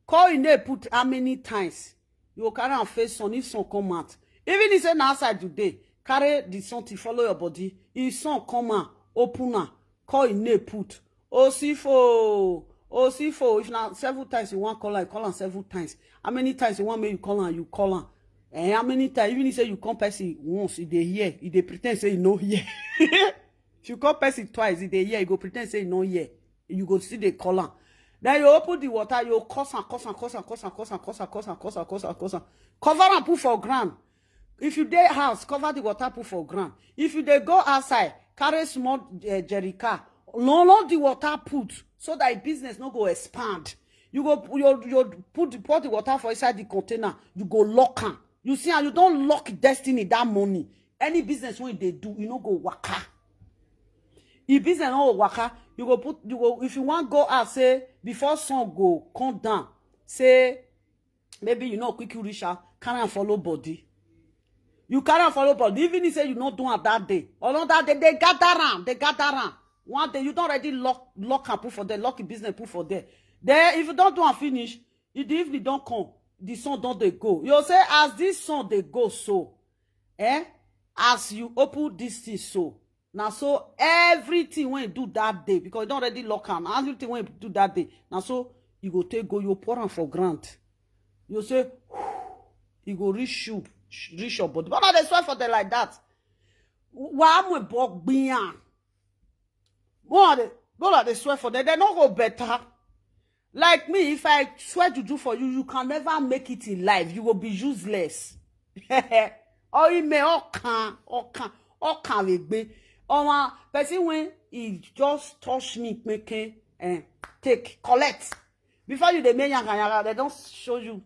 Call im name put how many times? You go carry am face sun, if sun come out. Even if say na outside you dey, carry the something follow your body. If sun come out, open am, call im name put. Osifo, Osifo. If na several times you wan call am, you call am several times. How many times you wan make you call am, you call am. Eh, how many times? Even if say you call person once, e dey hear, e dey pretend say e no hear. If you call person twice, e dey hear, e go pretend say e no hear. You go still dey call am. Then you open the water, you curse am, curse am, curse am, curse am, curse am, curse am, curse am, curse am, curse am, curse am. Cover am, put for ground. If you dey house, cover the water, put for ground. If you dey go outside, carry small, eh, jerry can, low, low the water, put, so that your business no go expand. You go, you, you put the, pour the water for inside the container. You go lock am. You see, and you don lock destiny that morning. Any business wey you dey do, you no go waka. If business no go waka, you go put, you go, if you wan go out, say before sun go come down, say maybe you no quick reach out, carry am follow body. You carry am follow body, even if say you no do am that day, or not that day, they gather am, they gather am. One day you don already lock, lock am put for there, lock the business put for there. Then if you don do am finish, if the evening don come, the sun don dey go. You say as this sun dey go so, eh? As you open this thing so, na so everything wey you do that day, because you don already lock am, everything wey you do that day, na so you go take go, you pour am for ground. You say, e go reach you, reach your body. But I dey swear for them like that. Wa mo bo gbiyan. More they, more they swear for them. They no go better. Like me, if I swear juju for you, you can never make it in life. You will be useless. Or you may all can, all can, all can be. Or person when he just touch me, make it, eh, take, collect. Before you, they make yanga yanga, they don't show you.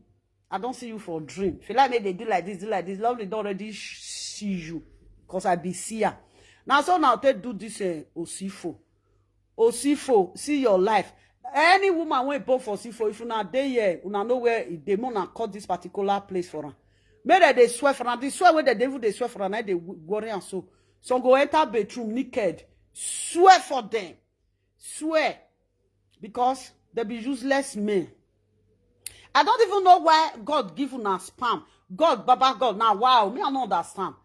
I don't see you for dream. If you like me, they do like this, do like this. Lovely don't already sh- see you. Because I be seer. Now, so now they do this, uh, Osifo. Osifo, see your life. Any woman wey born for Osifo, if una dey here, una know where e dey, make una cut this particular place for am. Make dem dey swear for am. The swear wey dem dey even dey swear for am, na dey worry am so. Some go enter bedroom naked, swear for them, swear, because they be useless men. I don't even know why God give una sperm. God, Baba God, now wow, me I no understand.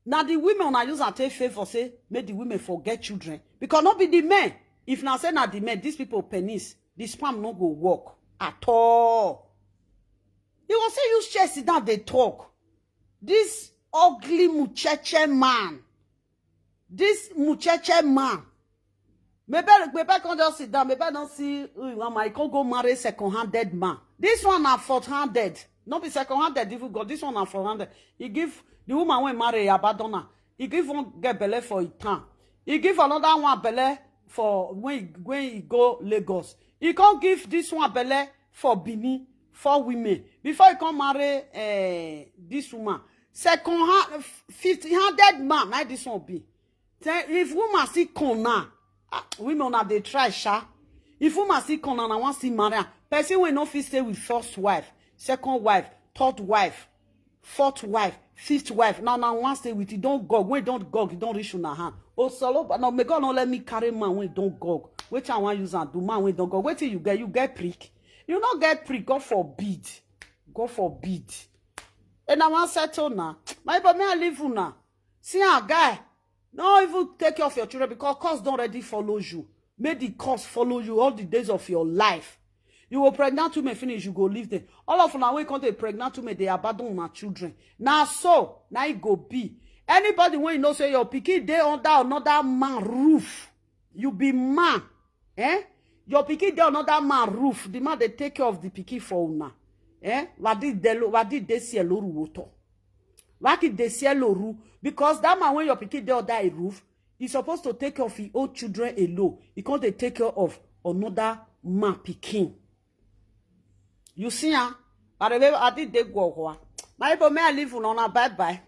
Na the women una use am take favor say make the women for get children, because no be the men. If na say na the men, these people penis, the sperm no go work at all. You go say use chair sit down dey talk. This ugly mucheche man, this mucheche man. Maybe, maybe I can just sit down. Maybe I don't see who you want. I can go marry second-handed man. This one na fourth-handed. No be second-handed, even God. This one na fourth-handed. He give the woman wey marry, abandon her. He give one girl belle for Itan. He give another one belle for when he, when he go Lagos. He can't give this one belle for Benin, for women. Before he come marry, eh, this woman. Second hand, fifty-handed man, like this one be. Then if woman still come now, ah, women una dey try sha. If woman still come now, na wan still marry am. Person wey no fit stay with first wife, second wife, third wife, fourth wife, fifth wife, now na wan stay with, e don gog. When e don gog, e don reach una hand. Osolo, but no, may God no let me carry man wey don gog. Wetin I wan use am do? Man wey don gog, wetin you get? You get prick? You no get prick. God forbid. God forbid. And I wan settle now. My people, may I leave una. See, a guy, no even take care of your children, because curse don already follow you. Make the curse follow you all the days of your life. You go pregnant women finish, you go leave them. All of una wey come dey pregnant women, dey abandon una children. Na so na e go be. Anybody wey you know say your pikin dey under another man roof, you be man, eh? Your pikin dey another man roof, the man dey take care of the pikin for una, eh? Wadi delo, wadi desi eloru woto. Waki desi eloru, because that man, when your pikin dey under a roof, he supposed to take care of his own children alone. He can't dey take care of another man pikin. You see, ah, but the way I did dey go, go, ah. My people, may I leave una, bye bye.